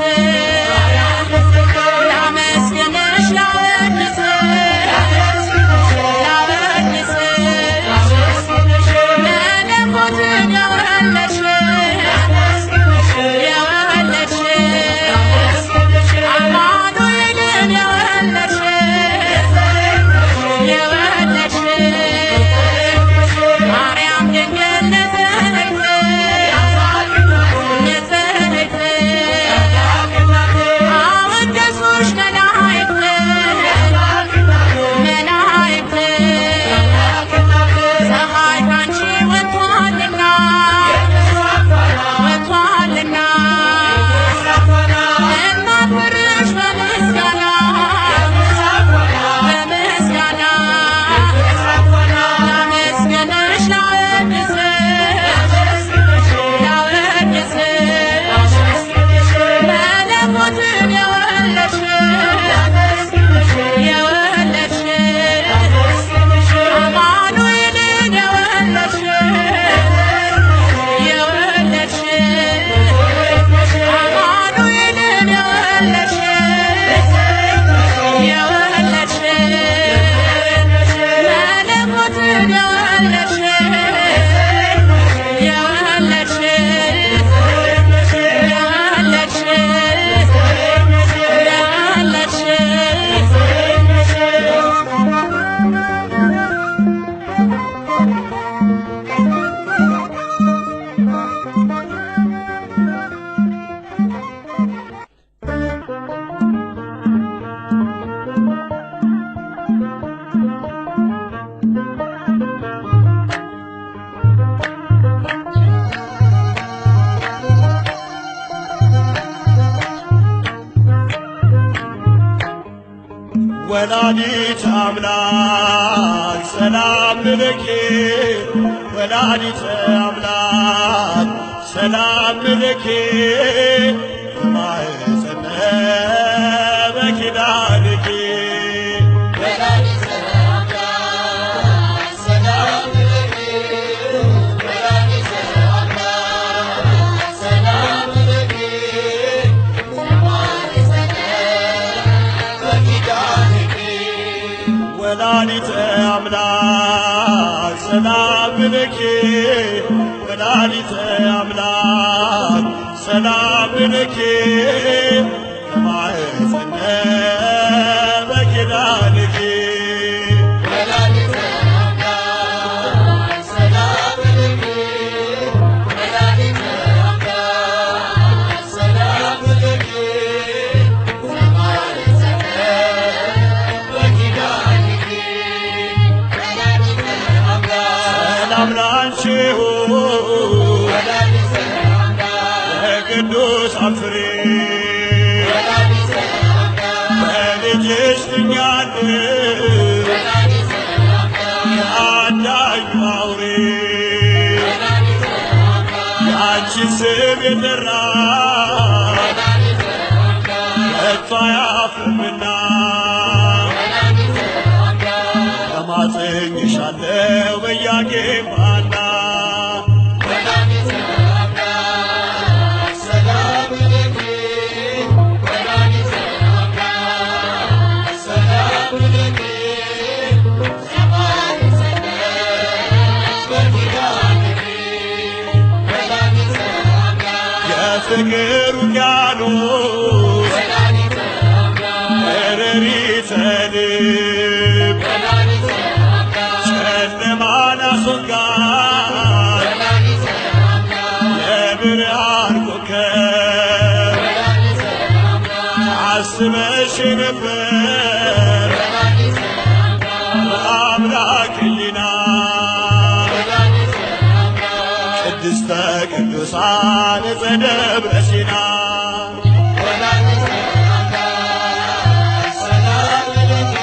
ላመስግንሽ ላወድስ ላወድስ መለኮትን የወለድሽ የወለድሽ አማኑኤልን የወለድሽ የወለድሽ ማርያም ድንግል ንጽሕት ንጽሕት አወደሱሽ መላእክት መላእክት ፀሐይ ካንቺ ወጥቷልና ወጥቷልና እናክብርሽ በምስጋና በምስጋና ላመስግንሽ ላወድስሽ ላወድስሽ መለኮትን የወለድሽ የወለድሽ አማኑኤልን የወለድሽ የወለድሽ አማኑኤልን የወለድሽ የወለድሽ መለኮትን የወለድሽ የወለድሽ የወለድሽ የወለድሽ። ወላዲት አምላክ ሰላም ልኪ ወላዲት አምላክ ሰላም ልኪ በማኅፀነ በኪዳንኪ ወላዲተ አምላክ ሰላም ልኪ ወላዲተ አምላክ ሰላም ልኪ በማኅፀነ በኪዳንኪ ሰላም ላንቺ ይሁን የቅዱሳን ፍሬ በልጅሽ ድኛለሁ ከአዳኝ አውሬ ያንቺን ስም የጠራ ከቶ አያፍርምና ተማጽኜሻለሁ በኢያቄም በሐና። የፍቅር ውቅያኖስ እረሪተ ልብ ጨለማን አስወጋድ የብርሃን ኮከብ አስበሽ ነበር በአምላክ ሕሊና ቅድስተ ቅዱሳን ዕፀ ደብረ ሲና። ሰላም ለኪ።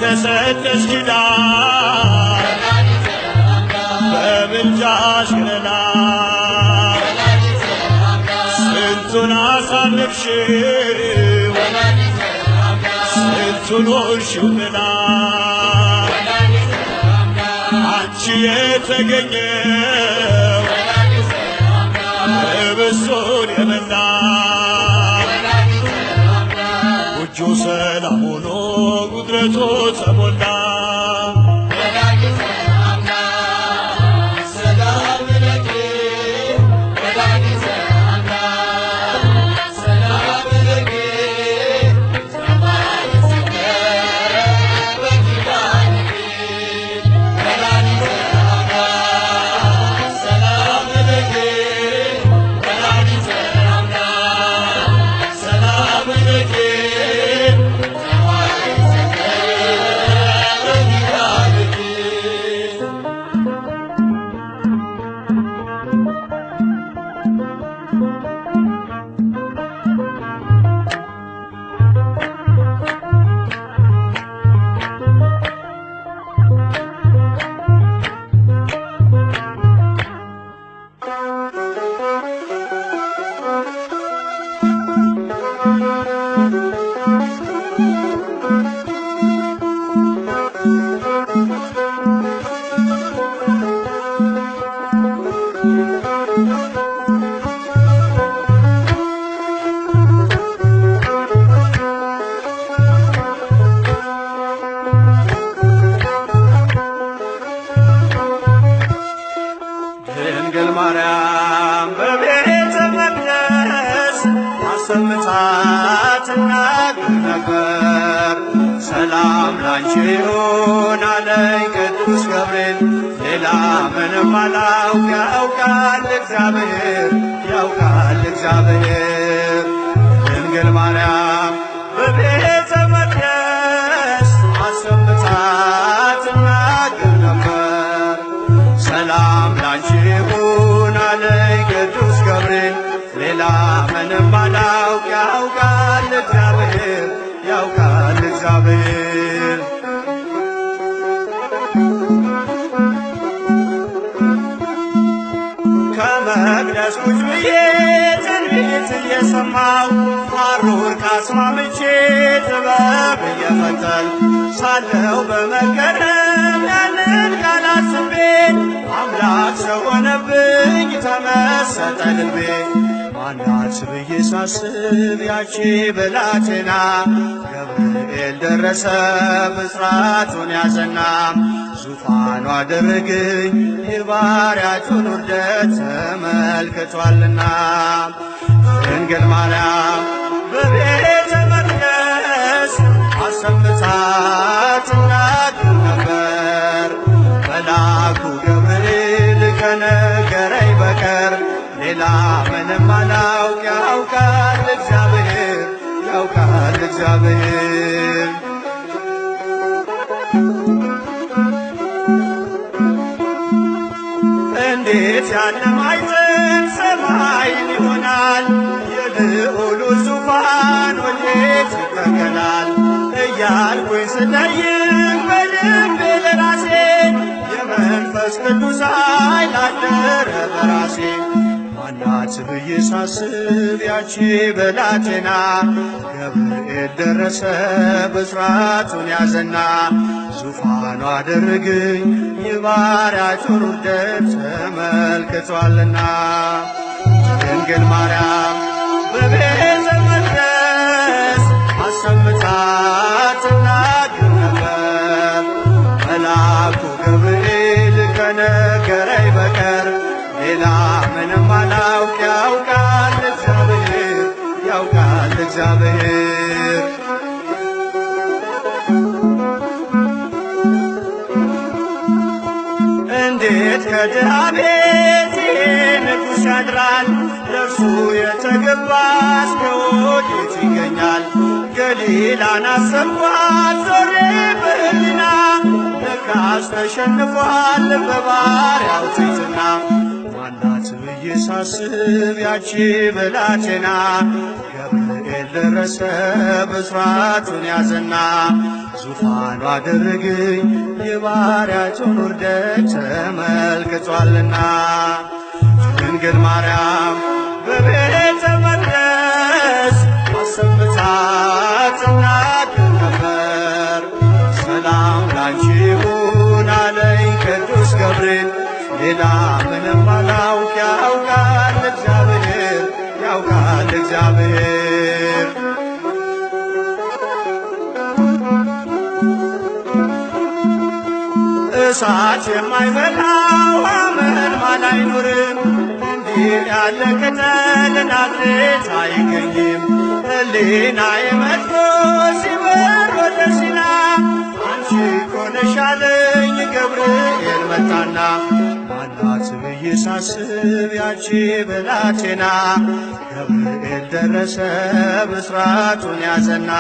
በተሰጠሽ ኪዳን በምልጃሽ ገለላ ስንቱን አሳለፍሽው ስንቱን ሆንሽው ጥላ አንቺ የተገኘው ህብስቱን የበላ ጎጆ ሰላም ሆኖ ጉድለቱ ተሞላ። ድንግል ማርያም በቤተ መቅደስ አሰምታ ትናገር ነበር። ሰላም ላንቺ ይሁን አለኝ ቅዱስ ገብርኤል፣ ሌላ ምንም አላውቅ ያውቃል እግዚአብሔር፣ ያውቃል እግዚአብሔር። ድንግል ማርያም በቤተ መቅደስ አሰምታ ትናገር ነበር። ሰላም ላንቺ ይሁን አለኝ ቅዱስ ገብርኤል፣ ሌላ ምንም አላውቅ ያውቃል እግዚአብሔር፣ ያውቃል እግዚአብሔር። ከመቅደስ ቁጭ ብዬ ትንቢት እየሰማሁ ሐሩር ካስማምቼ ጥበብ እየፈተል ሳለው በመገረም ያንን ቃል አስቤ አምላክ ሰው ሆነብኝ ተመሰጠ ልቤ። ማናት ብዬ ሳስብ ያቺ ብላቴና ገብርኤል ደረሰ ብስራቱን ያዘና ዙፋኑ አደረገኝ የባሪያቱን ውርደት ተመልክቷልና። ድንግል ማርያም በቤተ መቅደስ አሰምታ ትናገር ነበር። መልአኩ ገብርኤል ከነገረኝ በቀር ሌላ ምንም አላውቅ ያውቃል እግዚአብሔር፣ ያውቃል እግዚአብሔር። እንዴት ያለ ማኅፀን ሰማይን ይሆናል፣ የልዑሉ ዙፋን ወዴት ይተከላል? እያልኩኝ ስጠይቅ በልቤ ለራሴ የመንፈስ ቅዱስ ኃይል አደረ በራሴ። ማናት ብዬ ሳስብ ያቺ ብላቴና ገብርኤል ደረሰ ብስራቱን ያዘና ዙፋኑ አደረገኝ የባሪያቱን ውርደት ተመልክቷልና። ድንግል ማርያም በቤተ መቅደስ አሰምታ ትናገር ነበር። መልአኩ ገብርኤል ከነገረኝ በቀር ሌላ ምንም አላውቅ ያውቃል እግዚአብሔር፣ ያውቃል እግዚአብሔር። እንዴት ከድሃ ቤት ይሄ ንጉሥ ያድራል? ለእርሱ የተገባስ ከወዴት ይገኛል? ገሊላን አሰብኳት ዞሬ በሕሊና ለካስ ተሸንፏል በባሪያው ትሕትና። ማናት ብዬ ሳስብ ያቺ ብላቴና ገብርኤል ደረሰ ብስራቱን ያዘና ዙፋኑ አደረገኝ የባሪያቸውን ውርደት ተመልክቷልና። ድንግል ማርያም በቤተ መቅደስ አሰምታ ትናገር ነበር። ሰላም ላንቺ ይሁን አለኝ ቅዱስ ገብርኤል፣ ሌላ ምንም አላውቅ ያውቃል እግዚአብሔር፣ ያውቃል እግዚአብሔር። እሳት የማይበላው አመልማል አይኖርም፣ እንዲህ ያለ ቅጠል ናዝሬት አይገኝም። ሕሊናዬ መጥቶ ሲበር ወደ ሲና፣ አንቺ እኮ ነሽ አለኝ ገብርኤል መጣና። ማናት ብዬ ሳስብ ያቺ ብላቴና፣ ገብርኤል ደረሰ ብስራቱን ያዘና።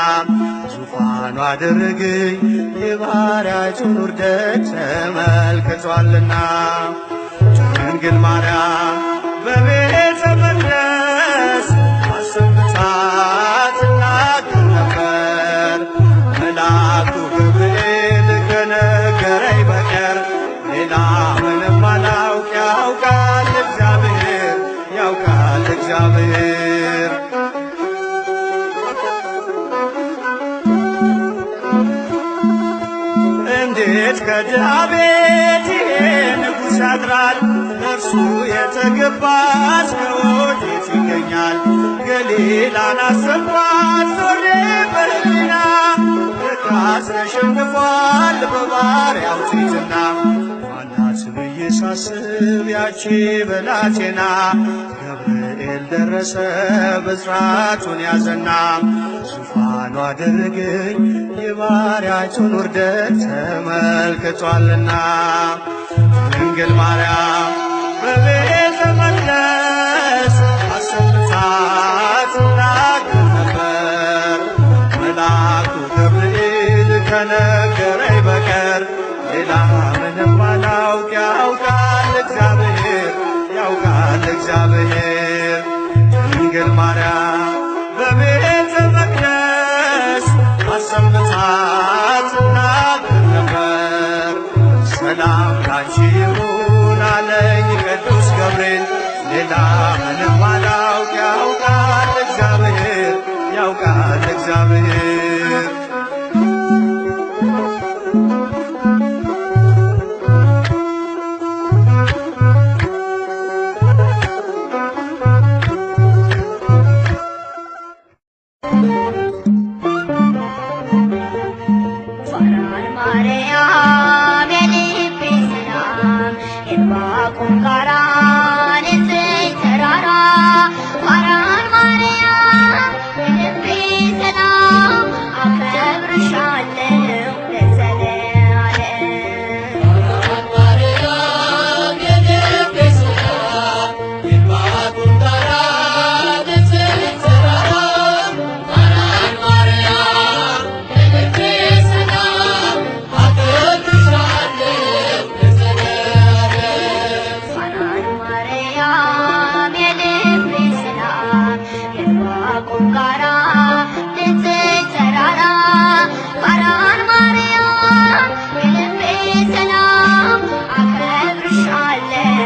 ዙፋኑ አደረገኝ የባሪያቸውን ውርደት ተመልክቷልና። ድንግል ማርያም በቤተ መቅደስ አሰምታ ትናገር ነበር። መልአኩ ገብርኤል ከነገረኝ በቀር ሌላ ምንም አላውቅ ያውቃል እግዚአብሔር፣ ያውቃል እግዚአብሔር። እንዴት ከድሃ ቤት ይሄ ንጉሥ ያድራል? እርሱ የተገባስ ከወዴት ይገኛል? ገሊላን አሰብኳት ዞሬ በሕሊና፣ ለካስ ተሸንፏል በባሪያው ትሕትና። ማናት ብዬ ሳስብ ያቺ ብላቴና፣ ገብርኤል ደረሰ ብስራቱን ያዘና። ዙፋኑ አደረገኝ የባሪያቸውን ውርደት ተመልክቷልና። ድንግል ማርያም በቤተ መቅደስ አሰምታ ትናገር ነበር። መልአኩ ገብርኤል ከነገረኝ በቀር ሌላ ምንም አላውቅ ያውቃል እግዚአብሔር፣ ያውቃል እግዚአብሔር። ድንግል ማርያም በቤተ መቅደስ አሰምታ ትናገር ነበር። ሰላም ላንቺ ይሁን አለኝ ቅዱስ ገብርኤል፣ ሌላ ምንም አላውቅ ያውቃል እግዚአብሔር፣ ያውቃል እግዚአብሔር። ፋራን ማርያም የልቤ ሰላም፣ የዕንባቆም ጋራ ንጽሕት ተራራ። ፋራን ማርያም የልቤ ሰላም፣ አከብርሻለሁ ለዘለዓለም። ፋራን ማርያም የልቤ ሰላም፣ የዕንባቆም ጋራ ንጽሕት ተራራ። ፋራን ማርያም የልቤ ሰላም፣ አከብርሻለሁ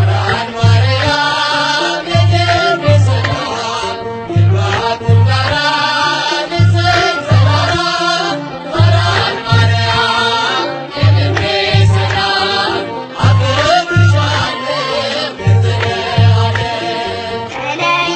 ለዘለዓለም።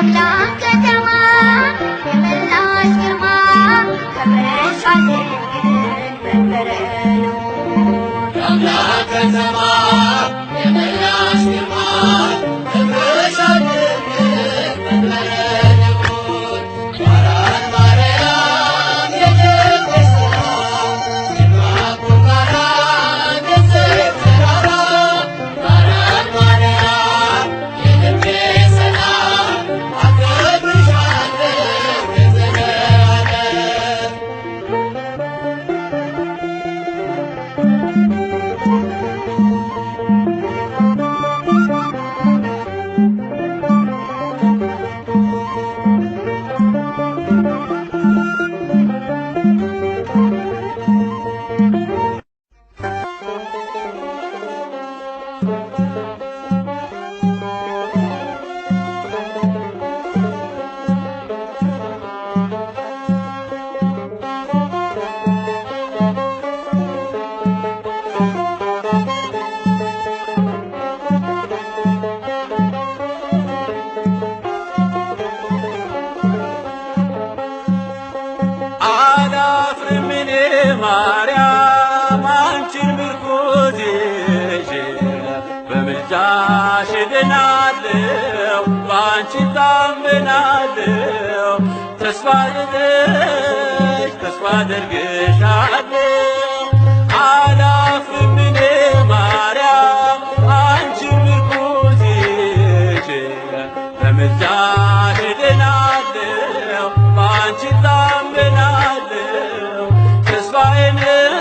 የአምላክ ከተማ የመላሽ ግርማ ከብረሻል ድንግል መንበረ ልዑል። የአምላክ ከተማ የመላሽ ግርማ ክብርሻል ድንግል መንበረ ልዑል። ማራን ማርያም የልቤ ሰላም የዕንባቆም ጋራ ንጽሕት ተራራ ማራን ማርያም የልቤ ሰላም አከብርሻለሁ ለዘለዓለም። አላፍርም እኔ ማርያም አንቺን ምርኩዝ ይዤ በምልጃሽ እድናለሁ በአንቺ ታምናለሁ ተስፋ አድርገሽ ተስፋ አደርግሻለሁ። አላፍርም እኔ ማርያም አንቺን ምርኩዝ ይዤ በምልጃሽ እድናለሁ በአንቺ ታምናለሁ ተስፋዬ ነሽ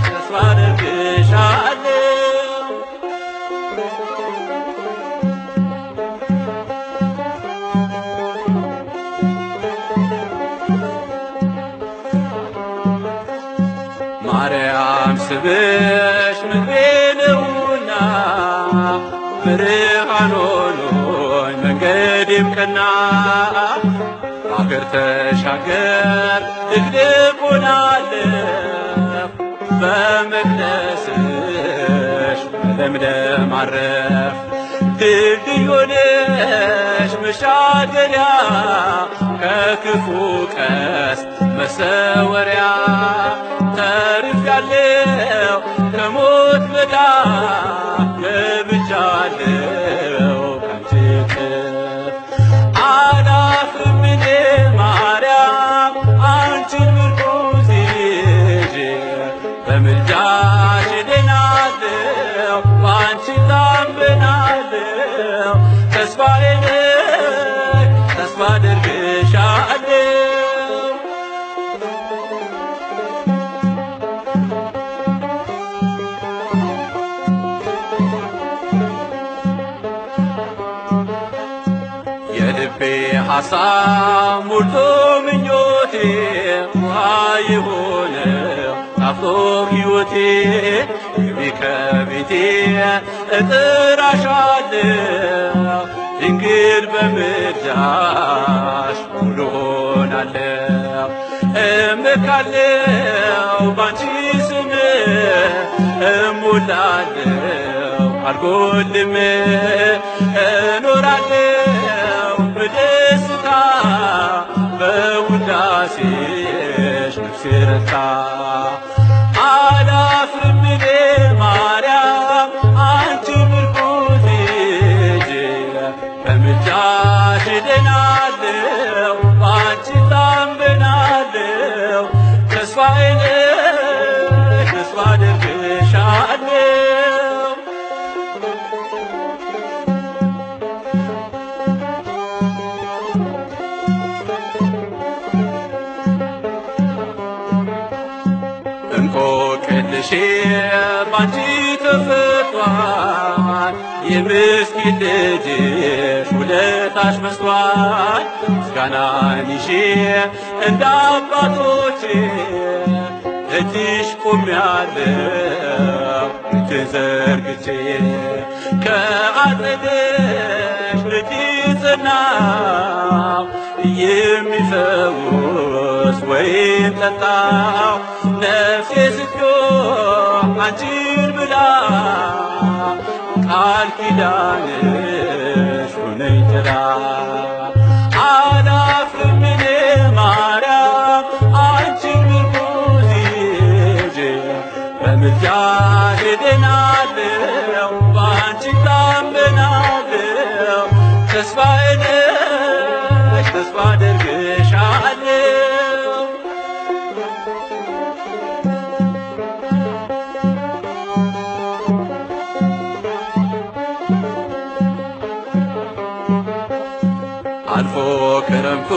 ተስፋ አደርግሻለሁ። ማርያም ስምሽ ምግቤ ነውና ብርሃን ሆኖኝ መንገዴም ቀና አገር ተሻገር ድቅድቁን አለፍ በመቅደስሽ በለምለም አረፍ ድልድይ ሆነሽ መሻገሪያ ከክፉ ቀስት መሰወሪያ ተርፌያለሁ ከሞት መዳፍ ገብቻለሁ ካንቺ እቅፍ። አላፍርም እኔ ማርያም አንቺን ምርኩዝ ይዤ በምልጃሽ እድናለሁ በአንቺ ታምናለሁ ተስፋዬ ነሽ ተስፋ አደርግሻለሁ። የልቤ ሐሳብ ሞልቶ ምኞቴ ውሃ የሆነ ጣፍጦ ሕይወቴ ግቢ ከቤቴ እጥራሻለሁ ድንግል በምልጃሽ ሙሉ ሆናለሁ እመካለሁ ባንቺ ስም እሞላለሁ አልጎልም እኖራለሁ በደስታ በውዳሴሽ ነፍሴ ረታ። አላፍርም እኔ ማርያም አንቺ ምርኩዝ ይዤ በምልጃሽ እድናለሁ በአንቺ ታምናለሁ ተስፋዬ ነሽ ተስፋ አደርግሻለሁ። እንቆቅልሼ ባንቺ ተፈቷል፣ የምስኪን ልጅሽ ውለታሽ በዝቷል። ምስጋናን ይዤ እንደ አባቶቼ እጅሽ ቆሜያለሁ እጄን ዘርግቼ ከአጸደሽ ልጅ ጽናው የሚፈውስ ወይን ጠጣው ነፍሴ ስትጮህ አንቺን ብላ ቃል ኪዳንሽ ሁነኝ ጥላ። ተስፋ አደርግሻለሁ። አልፎ ክረምቱ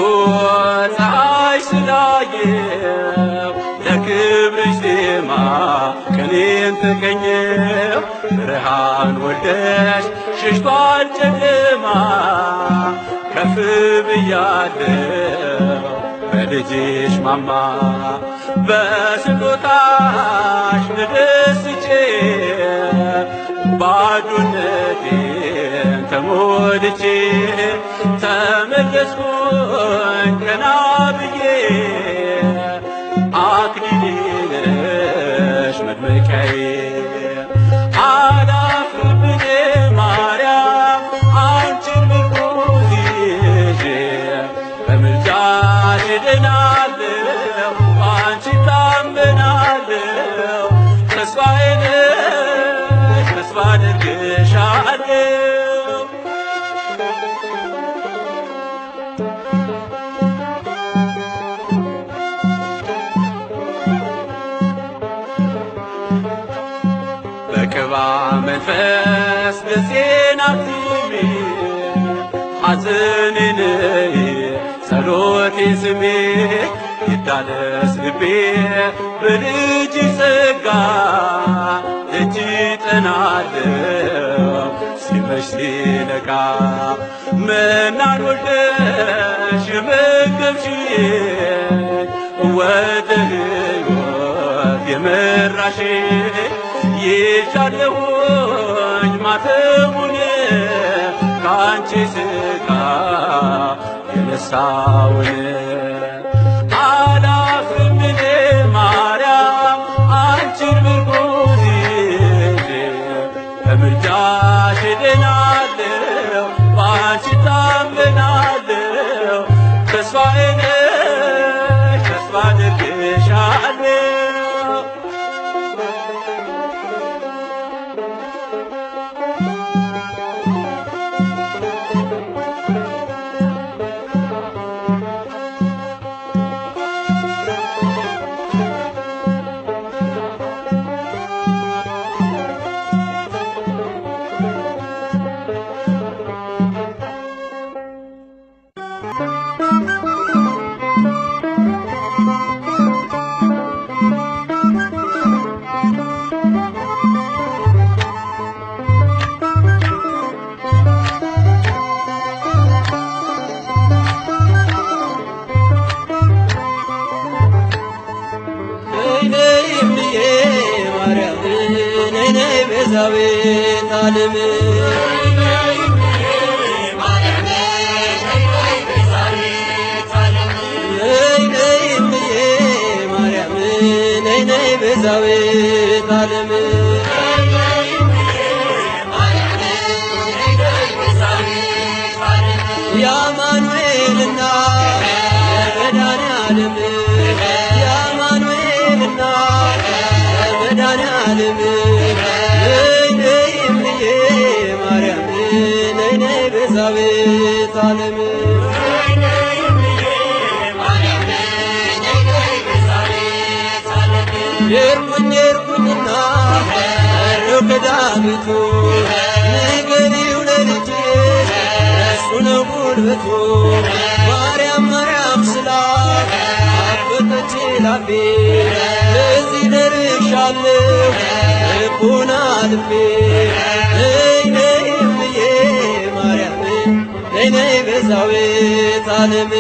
ፀሐይ ስላየው ለክብርሽ ዜማ ቅኔን ተቀኘው። ብርሃን ወልደሽ ሸሽቷል ጨለማ ከፍ ብያለሁ በልጅሽ ማማ። በስጦታሽ ተደስቼ ባዶነቴን ተሞልቼ ተመለስኩኝ ቀና ብዬ አክሊሌ ነሽ መድመቂያዬ። አላፍርም እኔ ማርያም አንቺን ምርኩዝ ይዤ በምልጃሽ እድናለሁ በአንቺ ታምናለሁ። ተስፋዬ ነሽ ተስፋ አደርግሻለሁ። በቅባ መንፈስ ገጼን አትሚ ሐዘኔን ጸሎቴን ስሚ ይታደስ ልቤ በልጅሽ ጸጋ ደጅ እጠናለሁ ሲመሽ ሲነጋ። መናን ወልደሽ የመገብሽኝ ወደ ሕይወት የመራሽኝ ይዣለሁኝ ማተቡን ከአንቺ ሥጋ የነሳውን። አላፍርም እኔ ማርያም አንቺን ምርኩዝ ይዤ በምልጃሽ እድናለሁ በአንቺ ታምናለሁ። ተስፋዬ ነሽ ተስፋ አደርግሻለሁ። ነይ ነይ እምዬ ማርያም ነይ ነይ ቤዛዊተ ዓለም ነይ ነይ እምዬ ማርያም ነይ ነይ ቤዛዊተ ዓለም የአማኑኤል እናት የመድኃኔዓለም የአማኑኤል እናት የመድኃኔዓለም ነይ ነይ እምዬ ማርያም ነይ ነይ ቤዛዊተ ዓለም የርኩኝ የርኩኝና ቀረሁ ከዳገቱ ንገሪው ለልጄ እሱ ነው ጉልበቱ ማርያም ማርያም ስላት አበጠች ላፌ ለዚህ ደርሻለሁ ልቡን አልፌ ነይ ነይ እምዬ ማርያም ነይ ነይ ቤዛዊተ ዓለም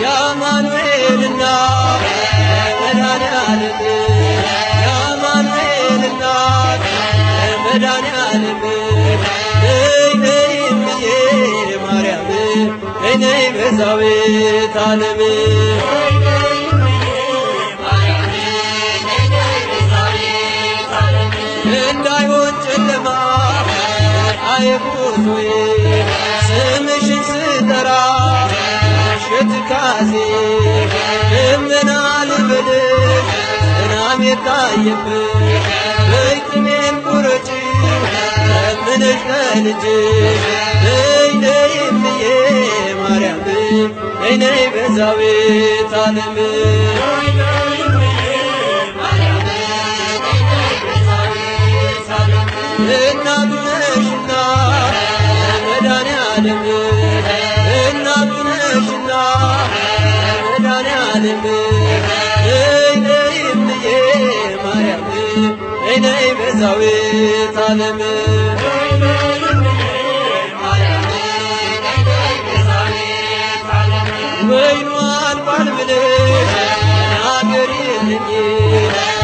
የአማኑኤል እናት የመድኃኔዓለም የአማኑኤል እናት የመድኃኔዓለም ነይ ነይ እምዬ ማርያም ነይ ነይ ቤዛዊተ ዓለም እንዳይሆን ጨለማ አይጉዞዬ ስምሽን ስጠራ ሽትካዜ ደመና ልበልሽ ዝናብ የታየብሽ በይ ጥሜን ቁረጪው ነሽ ከልጅሽ ነይ ነይ እምዬ ማርያም ነይ ነይ ቤዛዊተ ዓለም እናቱ ነሽና መድኃኔዓለም እናቱ ነሽና መድኃኔዓለም ነይ ነይ እምዬ ማርያም ነይ ነይ ቤዛዊተ ዓለም ወይኑ አልቋል ብለሽ ተናገሪልኝ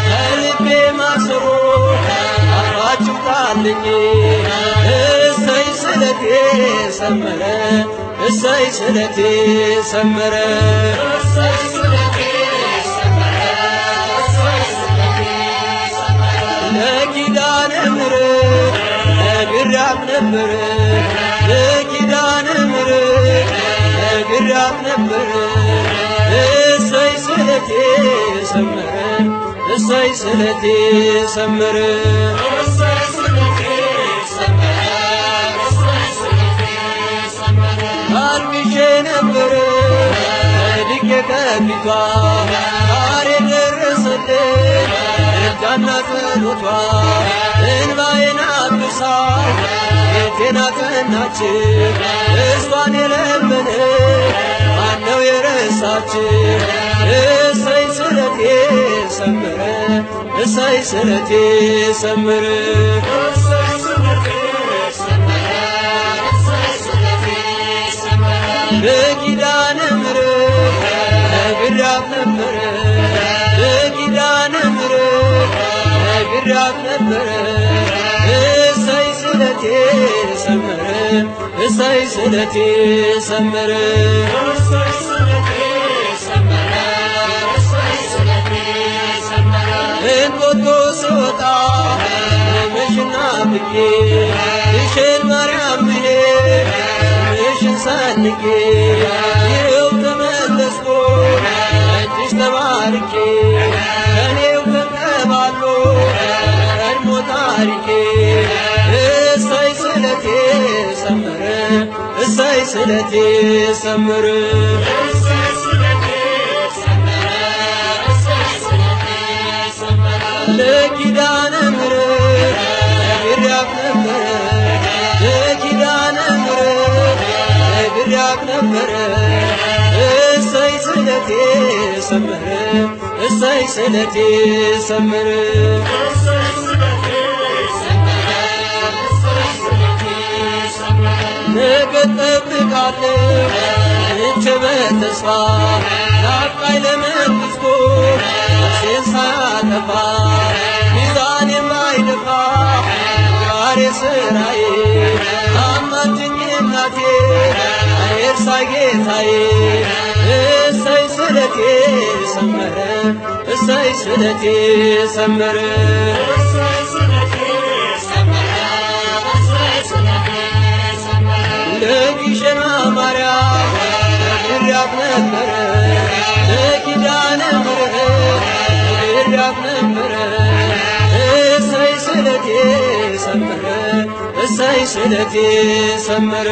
ከልቤ ማሰሮ አፋችሁ ጣልኝ እሰይ ስለቴ ሰመረ እሰይ ስለቴ ሰመረ ለኪዳነ ምሕረት ነግሬያት ነበር ለኪዳነ ምሕረት ነግሬያት ነበር እሰይ ስለቴ ሰመረ እሰይ ስለቴ ሰመረ አልቅሼ ነበር ወድቄ ከፊቷ ዛሬ ደረሰልኝ እርዳና ጸሎቷ እንባዬን አብሳ ቤቴን አጸናች እሷን የለመነ ማነው የረሳች? እሰይ ስለቴ ሰመረ እሰይ ስለቴ ሰመረ ለኪዳነ ምሕረት ነግሬያት ነበር ለኪዳነ ምሕረት ነግሬያት ነበር እሰይ ስለቴ ሰመረ እሰይ ስለቴ ሰመረ እንጦጦ ስወጣ ስምሽን ናፍቄ ግሸን ማርያም ብሄድ ስምሽን ሰንቄ ይኸው ተመለስኩ እጅሽ ተባርኬ ከእኔው ተንከባሎ ቀድሞ ታሪኬ እሰይ ስለቴ ሰመረ እሰይ ስለቴ ሰመረ ለኪዳነ ምሕረት ነግሬያት ነበር ለኪዳነ ምሕረት ነግሬያት ነበር እሰይ ስለቴ ሰመረ እሰይ ስለቴ ሰመረ ነገ እጠብቃለሁ አይቼ በተስፋ ናፍቃኝ ለመንግሥቱ ነፍሴን ሳያጠፋ ሚዛን የማይደፋ ዛሬ ሥራዬ አማልጅኝ እናቴ አይርሳኝ ጌታዬ እሰይ ስለቴ ሰመረ እሰይ ስለቴ ሰመረ ለግሸኗ ማርያም ነግሬያት ነበር ለኪዳነ ምሕረት ነግሬያት ነበር እሰይ ስለቴ ሰመረ እሰይ ስለቴ ሰመረ።